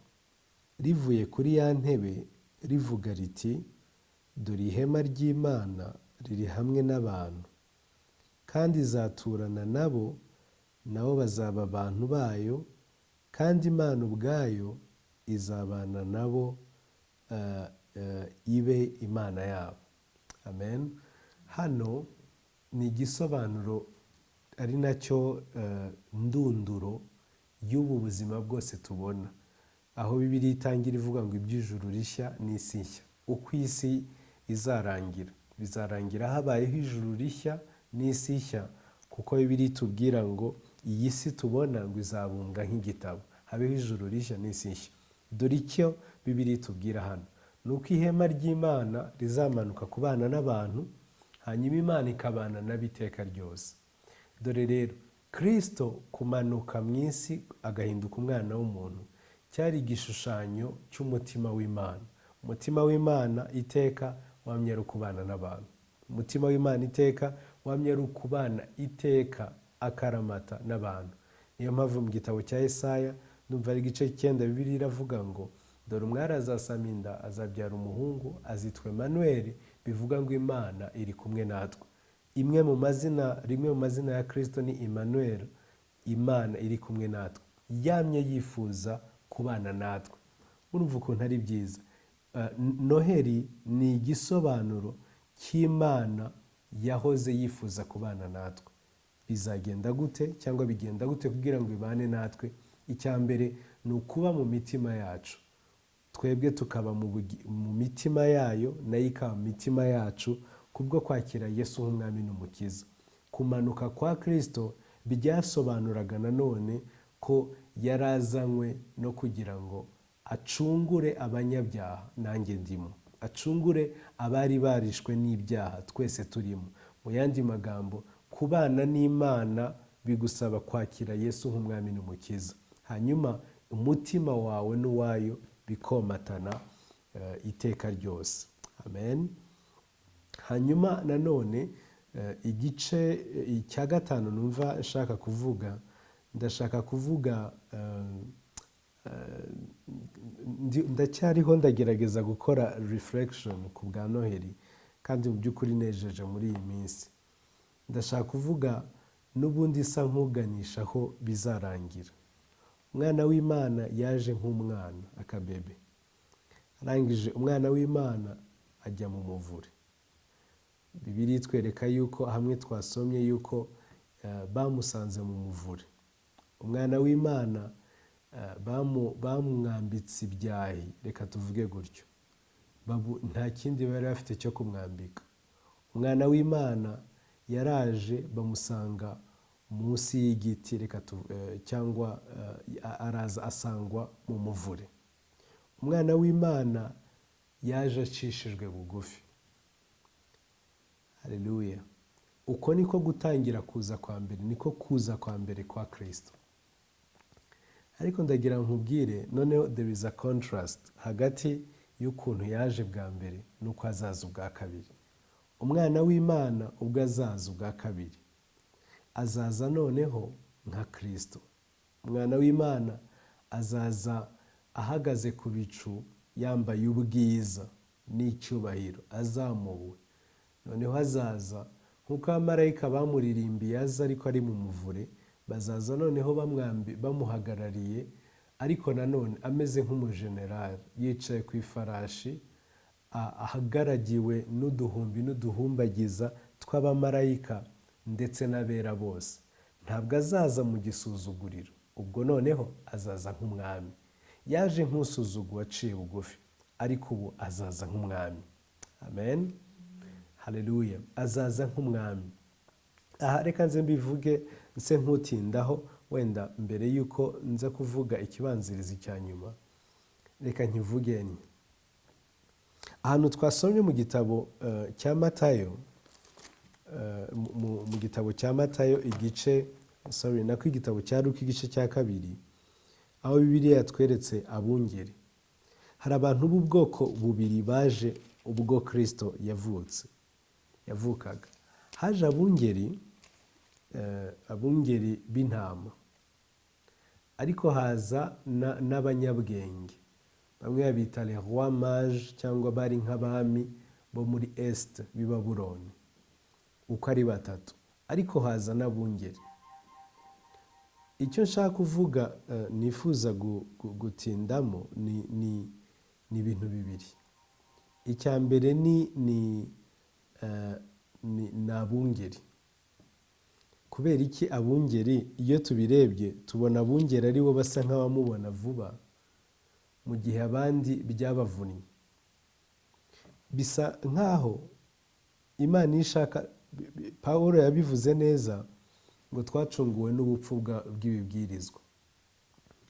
[SPEAKER 3] rivuye kuri ya ntebe rivuga riti dore ihema ry'Imana riri hamwe n'abantu, kandi izaturana nabo, nabo bazaba abantu bayo, kandi Imana ubwayo izabana nabo, ibe Imana yabo. Amen. Hano ni igisobanuro ari nacyo ndunduro y'ubu buzima bwose tubona, aho Bibiliya itangira ivuga ngo iby'ijuru rishya n'isi nshya. Uko isi izarangira, bizarangira habayeho ijuru rishya n'isi nshya, kuko Bibiliya itubwira ngo iyi si tubona ngo izabumbwa nk'igitabo, habeho ijuru rishya n'isi nshya. Dore icyo Bibiliya itubwira hano ni uko ihema ry'Imana rizamanuka kubana n'abantu, hanyuma Imana ikabana nabo iteka ryose. Dore rero Kristo kumanuka mu isi agahinduka umwana w'umuntu Cyari igishushanyo cy'umutima w'Imana. Umutima w'Imana iteka wamye ari ukubana n'abantu. Umutima w'Imana iteka wamye ari ukubana iteka akaramata n'abantu. Niyo mpamvu mu gitabo cya Yesaya, ndumva ari igice 9, Bibiliya iravuga ngo dore umwari azasama inda, azabyara umuhungu, azitwa Emmanuel, bivuga ngo Imana iri kumwe natwe. Imwe mu mazina, rimwe mu mazina ya Kristo ni Emmanuel, Imana iri kumwe natwe. Yamye yifuza kubana natwe. Urumva ukuntu ari byiza. Noheli ni igisobanuro cy'Imana yahoze yifuza kubana natwe. Bizagenda gute cyangwa bigenda gute kugira ngo ibane natwe? Icya mbere ni ukuba mu mitima yacu, twebwe tukaba mu mitima yayo, nayo ikaba mu mitima yacu, kubwo kwakira Yesu nk'umwami n'umukiza. Kumanuka kwa Kristo byasobanuraga nanone ko yarazanywe no kugira ngo acungure abanyabyaha, nanjye ndimo, acungure abari barishwe n'ibyaha, twese turimo. Mu yandi magambo, kubana n'Imana bigusaba kwakira Yesu nk'umwami n'umukiza, hanyuma umutima wawe n'uwayo bikomatana iteka ryose. Amen. Hanyuma nanone igice cya 5 numva nshaka kuvuga, ndashaka kuvuga, ndacyariho ndagerageza gukora reflection ku bwa Noheli, kandi mu by'ukuri nejeje muri iyi minsi. Ndashaka kuvuga n'ubundi isa nkuganisha aho bizarangira. Umwana w'Imana yaje nk'umwana akabebe, arangije umwana w'Imana ajya mu muvure. Bibiliya itwereka yuko hamwe twasomye yuko bamusanze mu muvure. Umwana w'Imana bamwambitse ibyahi, reka tuvuge gutyo, nta kindi bari bafite cyo kumwambika. Umwana w'Imana yaraje bamusanga munsi y'igiti, reka cyangwa araza asangwa mu muvure. Umwana w'Imana yaje acishijwe bugufi. Haleluya. Uko niko gutangira kuza kwa mbere, niko kuza kwa mbere kwa Kristo. Ariko ndagira nkubwire noneho there is a contrast hagati y'ukuntu yaje bwa mbere n'uko azaza ubwa kabiri. Umwana w'Imana ubwo azaza ubwa kabiri, azaza noneho nka Kristo. Umwana w'Imana azaza ahagaze ku bicu, yambaye ubwiza n'icyubahiro, azamuwe. Noneho azaza nk'uko abamarayika bamuririmbiye aza ariko ari mu muvure, bazaza noneho bamuhagarariye, ariko nanone ameze nk'umujenerali yicaye ku ifarashi, ahagaragiwe n'uduhumbi n'uduhumbagiza tw'abamarayika ndetse n'abera bose. Ntabwo azaza mu gisuzuguriro, ubwo noneho azaza nk'umwami. Yaje nk'usuzuguwe aciye bugufi, ariko ubu azaza nk'umwami. Amen. Haleluya. Azaza nk'umwami. Aha reka nze mbivuge nse nkutindaho, wenda mbere yuko nza kuvuga ikibanzirizi cya nyuma, reka nkivuge nti ahantu twasomye mu gitabo cya Matayo, mu gitabo cya Matayo igice, sorry, nako igitabo cya Luka igice cya 2, aho Bibiliya yatweretse abungeri. Hari abantu b'ubwoko bubiri baje ubwo Kristo yavukaga. Haje abungeri b'intama, ariko haza n'abanyabwenge. Bamwe babita les rois mages, cyangwa bari nk'abami bo muri Est b'i Babuloni, uko ari batatu, ariko haza n'abungeri. Icyo nshaka kuvuga, nifuza gutindamo ni ibintu bibiri. Icya mbere ni abungeri. Kubera iki abungeri? Iyo tubirebye tubona abungeri ari bo basa nk'abamubona vuba, mu gihe abandi byabavunnye. Bisa nkaho Imana ishaka, Pawulo yabivuze neza ngo twacunguwe n'ubupfu bw'ibibwirizwa.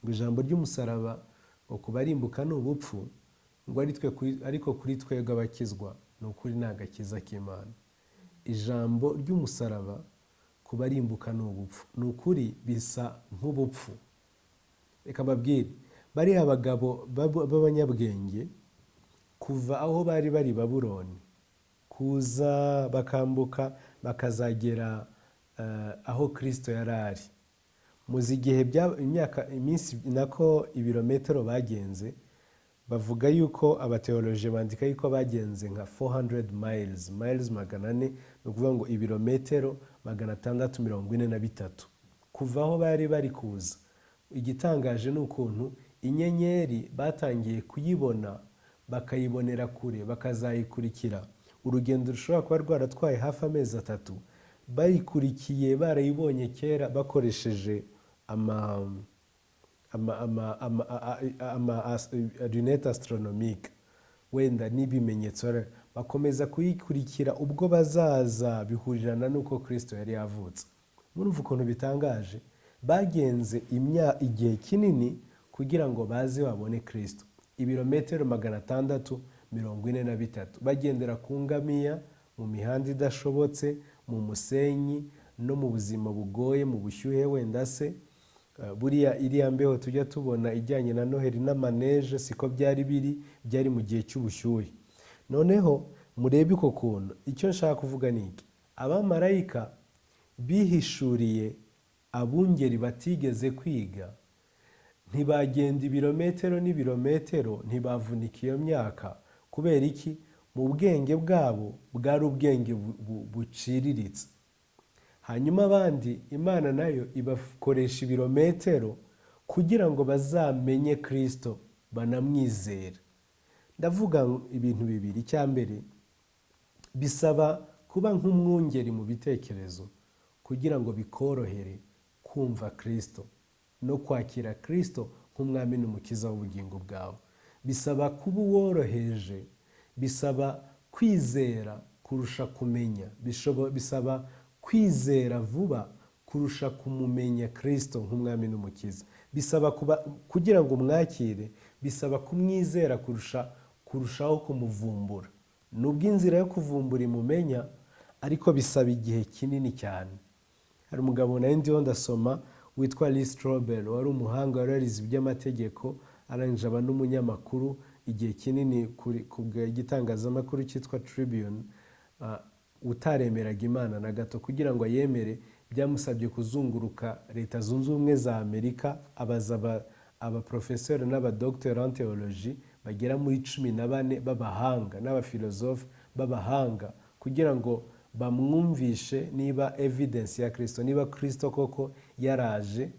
[SPEAKER 3] Ngo ijambo ry'umusaraba ngo kubarimbuka ni ubupfu, ngo ariko kuri twebwe abakizwa ni ukuri ni agakiza k'Imana. Ijambo ry'umusaraba kubarimbuka ni ubupfu, ni ukuri bisa nk'ubupfu. Reka mbabwire, Bariya bagabo b'abanyabwenge kuva aho bari bari Babuloni kuza bakambuka bakazagera aho Kristo yari ari, muzi igihe imyaka, iminsi, nako ibirometero bagenze. Bavuga yuko abateoloje bandika yuko bagenze nka 400 miles, 400, ni ukuvuga ngo ibirometero 643 kuva aho bari bari kuza. Igitangaje ni ukuntu inyenyeri batangiye kuyibona, bakayibonera kure, bakazayikurikira urugendo rushobora kuba rwaratwaye hafi amezi 3, bayikurikiye barayibonye kera bakoresheje ama lunettes astronomiques wenda n'ibimenyetso, bakomeza kuyikurikira. Ubwo bazaza bihurirana n'uko Kristo yari yavutse. Murumva ukuntu bitangaje? Bagenze igihe kinini kugira ngo baze babone Kristo, ibirometero 643, bagendera ku ngamiya, mu mihanda idashobotse, mu musenyi no mu buzima bugoye, mu bushyuhe wenda se. Buriya iriya mbeho tujya tubona ijyanye na Noheli n'amaneje siko byari biri, byari mu gihe cy'ubushyuhe. Noneho murebe uko kuntu, icyo nshaka kuvuga ni iki: abamarayika bihishuriye abungeri batigeze kwiga, ntibagenda ibirometero n'ibirometero, ntibavunika iyo myaka. Kubera iki? Mu bwenge bwabo bwari ubwenge buciriritse. Hanyuma abandi Imana nayo ibakoresha ibirometero kugira ngo bazamenye Kristo banamwizere. Ndavuga ibintu bibiri. Icya mbere, bisaba kuba nk'umwungeri mu bitekerezo kugira ngo bikorohere kumva Kristo no kwakira Kristo nk'umwami n'umukiza w'ubugingo bwawe. Bisaba kuba uworoheje, bisaba kwizera kurusha kumenya, bisaba kwizera vuba kurusha kumumenya Kristo nk'umwami n'umukiza. Bisaba kuba, kugira ngo umwakire, bisaba kumwizera kurushaho kumuvumbura. Nubwo inzira yo kuvumbura imumenya, ariko bisaba igihe kinini cyane. Hari umugabo nari ndiho ndasoma witwa Lee Strobel, wari umuhanga, wari warize iby'amategeko, arangije aba n'umunyamakuru igihe kinini ku gitangazamakuru cyitwa Tribune, utaremeraga Imana na gato. Kugira ngo ayemere byamusabye kuzunguruka Leta Zunze Ubumwe za Amerika, abaza abaprofeseri n'abadogiteri en théologie bagera muri 14 b'abahanga n'abafilozofe b'abahanga, kugira ngo bamwumvishe niba evidence ya Kristo, niba Kristo koko yaraje,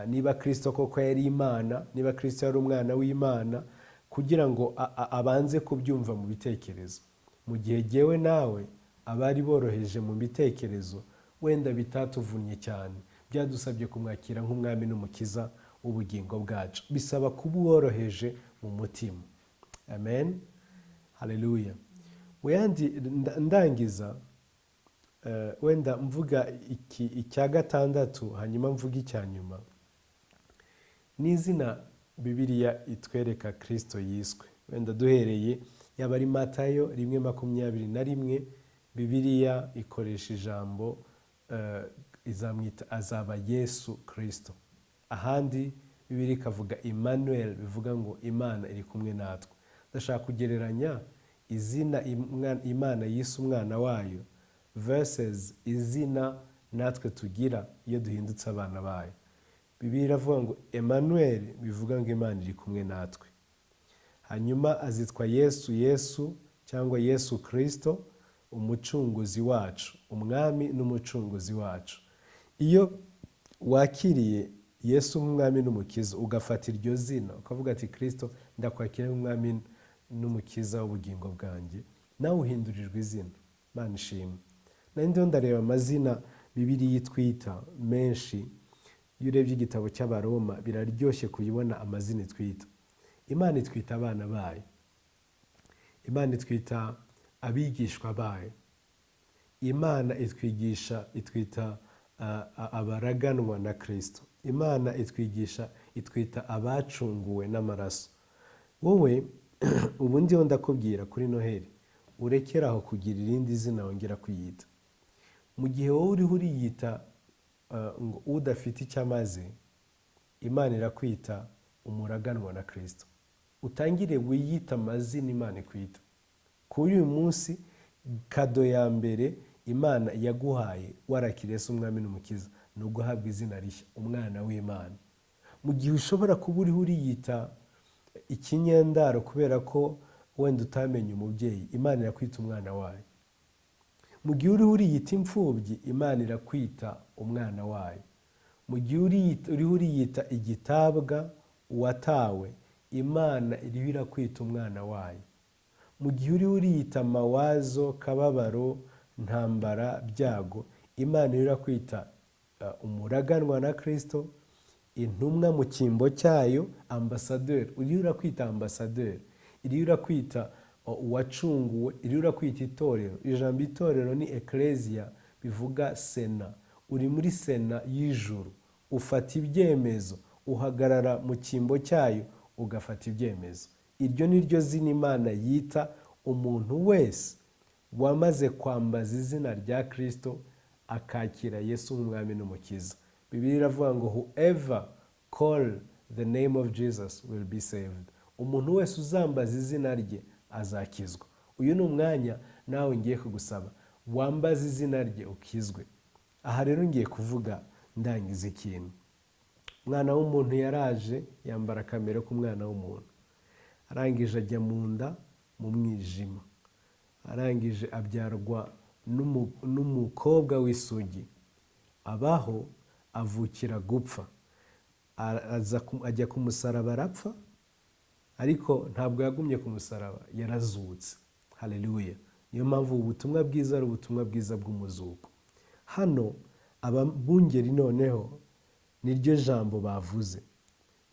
[SPEAKER 3] niba Kristo koko yari Imana, niba Kristo yari umwana w'Imana, kugira ngo abanze kubyumva mu bitekerezo. Mu gihe jyewe nawe abari boroheje mu bitekerezo, wenda bitatuvunnye cyane, byadusabye kumwakira nk'umwami n'umukiza w'ubugingo bwacu. Bisaba kuba uworoheje mu mutima. Amen, haleluya. Weyandi ndangiza, wenda mvuga iki icya gatandatu, hanyuma mvuga icya nyuma. N'izina Bibiliya itwereka Kristo yiswe, wenda duhereye yaba ari Matayo 1:21, Bibiliya ikoresha ijambo izamwita azaba Yesu Kristo. Ahandi Bibiliya ikavuga Emmanuel, bivuga ngo Imana iri kumwe natwe. Ndashaka kugereranya izina Imana yise umwana wayo versus izina natwe tugira iyo duhindutse abana bayo. Bibiliya iravuga ngo Emmanuel, bivuga ngo Imana iri kumwe natwe. Hanyuma azitwa Yesu, Yesu cyangwa Yesu Kristo, umucunguzi wacu, umwami n'umucunguzi wacu. Iyo wakiriye Yesu nk'umwami n'umukiza, ugafata iryo zina ukavuga ati Kristo ndakwakira nk'umwami n'umukiza w'ubugingo bwanjye, nawe uhindurirwa izina. Imana ishimwe. Nari ndiho ndareba amazina Bibiliya itwita menshi. Iyo urebye igitabo cy'Abaroma biraryoshye kuyibona amazina itwita. Imana itwita abana bayo, Imana itwita abigishwa bayo, Imana itwita abaraganwa na Kristo, Imana itwita abacunguwe n'amaraso. Wowe ubu ndiho ndakubwira kuri Noheli, urekere aho kugira irindi zina wongera kwiyita. Mu gihe wowe uriho uriyita ngo udafite icyo amaze, Imana irakwita Umuraganwa na Kirisito. Utangire wiyite amazina Imana ikwita. Kuri uyu munsi, kado ya mbere Imana yaguhaye warakiriye Yesu umwami n'umukiza ni uguhabwa izina rishya, umwana w'Imana. Mu gihe ushobora kuba uriho uriyita ikinyendaro kubera ko wenda utamenye umubyeyi, Imana irakwita umwana wayo. Mu gihe uriho uriyita imfubyi, Imana irakwita umwana wayo. Mu gihe uriho uriyita igitabwa, uwatawe, Imana iriho irakwita umwana wayo. Mu gihe uriho uriyita mawazo, kababaro, ntambara, byago, Imana iriho irakwita umuraganwa na Kristo, intumwa mu cyimbo cyayo, ambasaderi. Uriho urakwita ambasaderi, iriho urakwita uwacunguwe, iriho urakwita itorero. Ijambo itorero ni ecclesia, bivuga sena. Uri muri sena y'ijuru, ufata ibyemezo, uhagarara mu cyimbo cyayo ugafata ibyemezo. Iryo ni ryo zina Imana yita umuntu wese wamaze kwambaza izina rya Kristo, akakira Yesu nk'umwami n'umukiza. Bibiliya iravuga ngo whoever call the name of Jesus will be saved. Umuntu wese uzambaza izina rye azakizwa. Uyu ni umwanya nawe ngiye kugusaba wambaze izina rye ukizwe. Aha rero ngiye kuvuga ndangiza ikintu. Umwana w'umuntu yaraje yambara kamere k'umwana w'umuntu, arangije ajya mu nda mu mwijima, arangije abyarwa n'umukobwa w'isugi, abaho avukira gupfa, ajya ku musaraba arapfa, ariko ntabwo yagumye ku musaraba, yarazutse. Haleluya! Niyo mpamvu ubu butumwa bwiza ari ubutumwa bwiza bw'umuzuko. Hano ababungeri noneho niryo jambo bavuze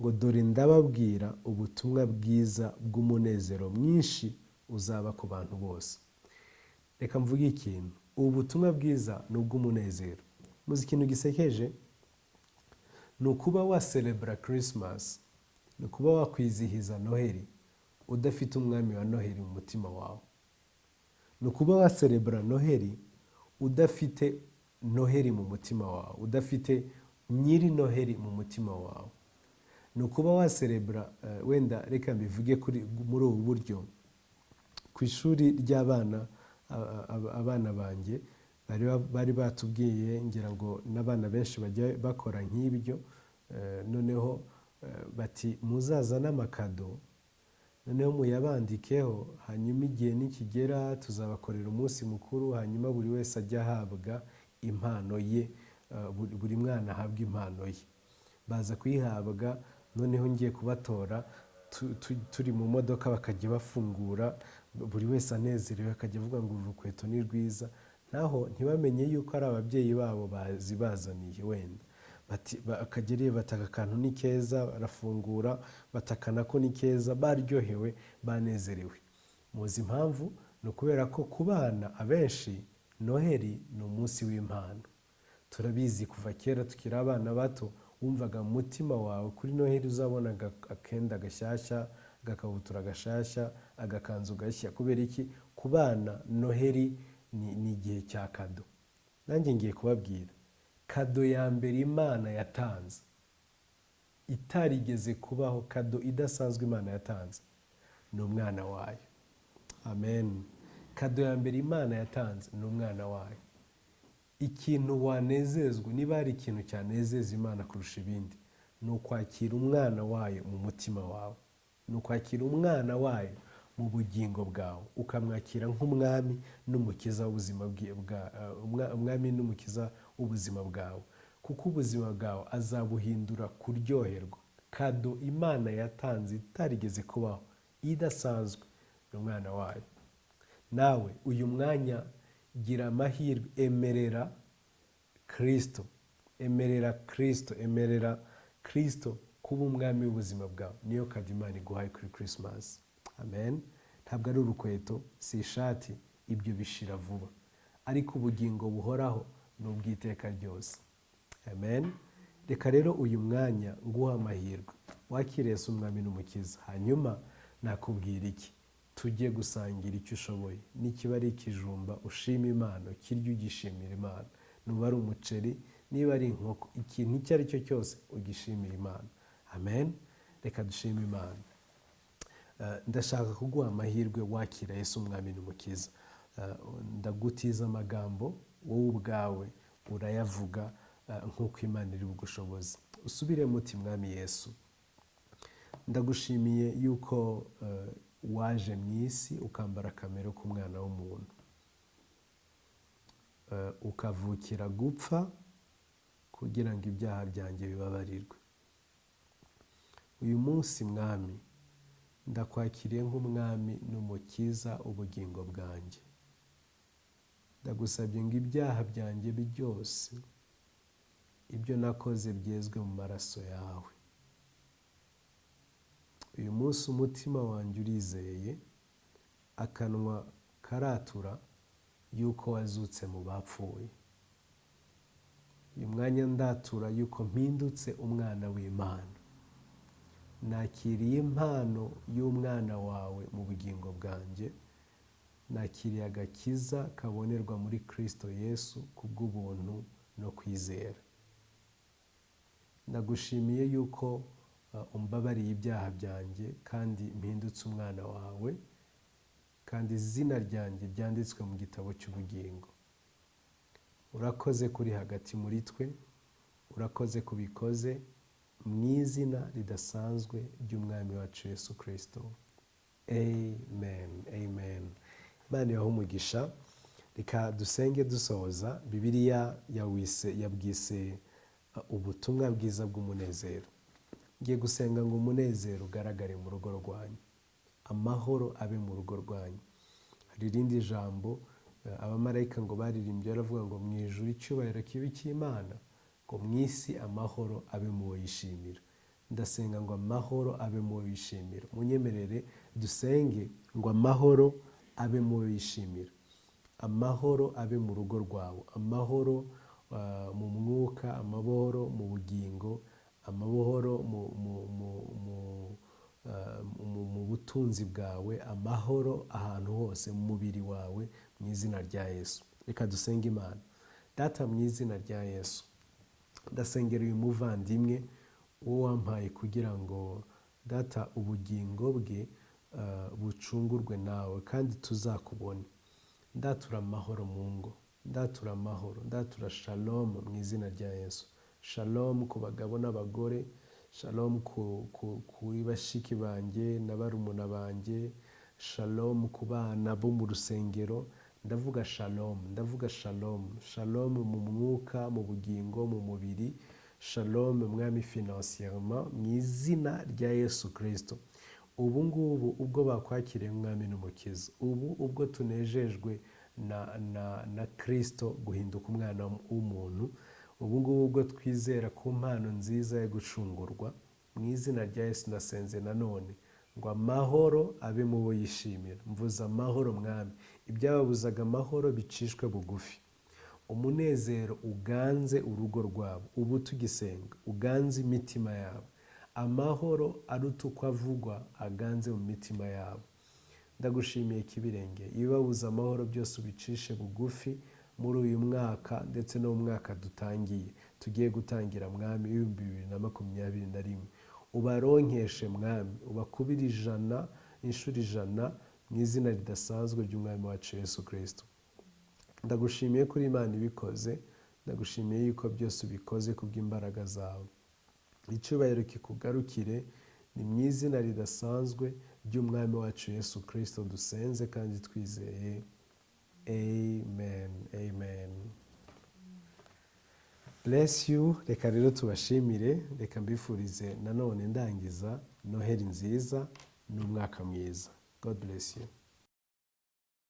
[SPEAKER 3] ngo dore ndababwira ubutumwa bwiza bw'umunezero mwinshi uzaba ku bantu bose. Reka mvuge ikintu, ubu butumwa bwiza ni ubw'umunezero. Muzi ikintu gisekeje? Ni ukuba waserebura Christmas, ni ukuba wakwizihiza Noheli udafite umwami wa Noheli mu mutima wawe. Ni ukuba waserebura Noheli udafite Noheli mu mutima wawe, udafite nyiri Noheli mu mutima wawe. Ni ukuba waserebura, wenda reka mbivuge muri ubu buryo. Ku ishuri ry'abana, abana banjye bari batubwiye, ngira ngo n'abana benshi bajya bakora nk'ibyo, noneho bati muzazane amakado, noneho muyabandikeho, hanyuma igihe nikigera tuzabakorera umunsi mukuru, hanyuma buri wese ajye ahabwa impano ye, buri mwana ahabwa impano ye. Baza kuyihabwa, noneho ngiye kubatora turi mu modoka, bakajya bafungura, buri wese anezerewe, akajya avuga ngo uru rukweto ni rwiza, naho ntibamenye yuko ari ababyeyi babo bazibazaniye. Wenda akajya areba bataka akantu ni keza, barafungura batakana ko ni keza, baryohewe, banezerewe. Muzi impamvu? Ni ukubera ko ku bana abenshi Noheli ni umunsi w'impano. Turabizi kuva kera tukiri abana bato, wumvaga mu mutima wawe kuri Noheli uzabona akenda gashyashya, agakabutura gashyashya, agakanzu gashya. Kubera iki? Ku bana Noheli ni igihe cya kado. Nanjye ngiye kubabwira kado ya mbere Imana yatanze itarigeze kubaho, kado idasanzwe Imana yatanze ni umwana wayo. Amen. Kado ya mbere Imana yatanze ni umwana wayo. Ikintu wanezezwa, niba hari ikintu cyanezeza Imana kurusha ibindi, ni ukwakira umwana wayo mu mutima wawe, ni ukwakira umwana wayo mu bugingo bwawe, ukamwakira nk'umwami n'umukiza w'ubuzima umwami n'umukiza w'ubuzima bwawe, kuko ubuzima bwawe azabuhindura kuryoherwa. Kado Imana yatanze itarigeze kubaho, idasanzwe, ni umwana wayo. Nawe uyu mwanya gira amahirwe, emerera Kristo, emerera Kristo, emerera Kristo kuba umwami w'ubuzima bwawe. Niyo kado Imana iguhaye kuri Christmas. Amen. Ntabwo ari urukweto, si ishati, ibyo bishira vuba, ariko ubugingo buhoraho ni ubw'iteka ryose. Amen. Reka rero uyu mwanya nguha amahirwe, wakire Yesu umwami n'umukiza. Hanyuma nakubwira iki? Tujye gusangira icyo ushoboye. Nikiba ari ikijumba ushima Imana, ukirye ugishimira Imana. Nuba ari umuceri, niba ari inkoko, ikintu icyo ari cyo cyose ugishimira Imana. Amen. Reka dushime Imana. Ndashaka kuguha amahirwe wakira Yesu Umwami n'Umukiza. Ndagutiza amagambo, wowe ubwawe urayavuga nk'uko Imana iri bugushoboze. Usubiremo uti: "Mwami Yesu, ndagushimiye yuko waje mu isi ukambara akamero k'umwana w'umuntu, ukavukira gupfa kugira ngo ibyaha byanjye bibabarirwe. Uyu munsi, Mwami, ndakwakiriye nk'Umwami n'Umukiza ubugingo bwanjye. Ndagusabye ngo ibyaha byanjye byose, ibyo nakoze, byezwe mu maraso yawe. Uyu munsi umutima wanjye urizeye, akanwa karatura yuko wazutse mu bapfuye. Uyu mwanya ndatura yuko mpindutse umwana w'Imana. Nakiriye impano y'umwana wawe mu bugingo bwanjye. Nakiriye agakiza kabonerwa muri Kirisito Yesu kubw'ubuntu no kwizera. Ndagushimiye yuko umbabariye ibyaha byanjye kandi mpindutse umwana wawe, kandi izina ryanjye ryanditswe mu gitabo cy'ubugingo. Urakoze kuri hagati muri twe, urakoze kubikoze mu izina ridasanzwe ry'Umwami wacu Yesu Kirisito. Amen, amen." Imana ibahe umugisha. Reka dusenge dusohoza. Bibiliya yawise, yabwise ubutumwa bwiza bw'umunezero. Ngiye gusenga ngo umunezero ugaragare mu rugo rwanyu, amahoro abe mu rugo rwanyu. Hari irindi jambo abamarayika ngo baririmbye, baravuga ngo: "Mu ijuru icyubahiro kibe icy'Imana," ngo: "Mu isi amahoro abe mu bo yishimira." Ndasenga ngo amahoro abe mu bo yishimira. Munyemerere dusenge ngo amahoro abe mu bo yishimira, amahoro abe mu rugo rwawe, amahoro mu mwuka, amahoro mu bugingo, amahoro mu butunzi bwawe, amahoro ahantu hose mu mubiri wawe, mu izina rya Yesu. Reka dusenge Imana. Data, mu izina rya Yesu, ndasengera uyu muvandimwe, uwo wampaye kugira ngo, Data, ubugingo bwe bucungurwe nawe kandi tuzakubone. Ndatura amahoro mu ngo, ndatura amahoro, ndatura shalom mu izina rya Yesu. Shalom ku bagabo n'abagore, shalom kuri bashiki banjye na barumuna banjye, shalom ku bana bo mu rusengero. Ndavuga shalom, ndavuga shalom, shalom mu mwuka, mu bugingo, mu mubiri, shalom, Mwami, financièrement, mu izina rya Yesu Kirisito. Ubu ngubu ubwo bakwakiriye Umwami n'Umukiza, ubu ubwo tunejejwe na Kirisito guhinduka umwana w'umuntu, ubu ngubu ubwo twizera ku mpano nziza yo gucungurwa, mu izina rya Yesu ndasenze nanone ngo amahoro abe mu bo yishimira. Mvuze amahoro, Mwami, ibyababuzaga amahoro bicishwe bugufi, umunezero uganze urugo rwabo ubu tugisenga, uganze imitima yabo, amahoro aruta uko avugwa aganze mu mitima yabo. Ndagushimiye kibirenge, ibibabuza amahoro byose ubicishe bugufi muri uyu mwaka ndetse no mu mwaka dutangiye, tugiye gutangira, Mwami, 2021. Ubaronkeshe, Mwami, ubakubire 100 inshuro 100, mu izina ridasanzwe ry'Umwami wacu Yesu Kirisito. Ndagushimiye kuri Imana ibikoze, ndagushimiye yuko byose ubikoze kubw'imbaraga zawe. Icyubahiro kikugarukire. Ni mu izina ridasanzwe ry'Umwami wacu Yesu Kirisito dusenze kandi twizeye. Amen, amen. Bless you. Reka rero tubashimire. Reka mbifurize nanone ndangiza Noheli nziza n'umwaka mwiza. God bless you.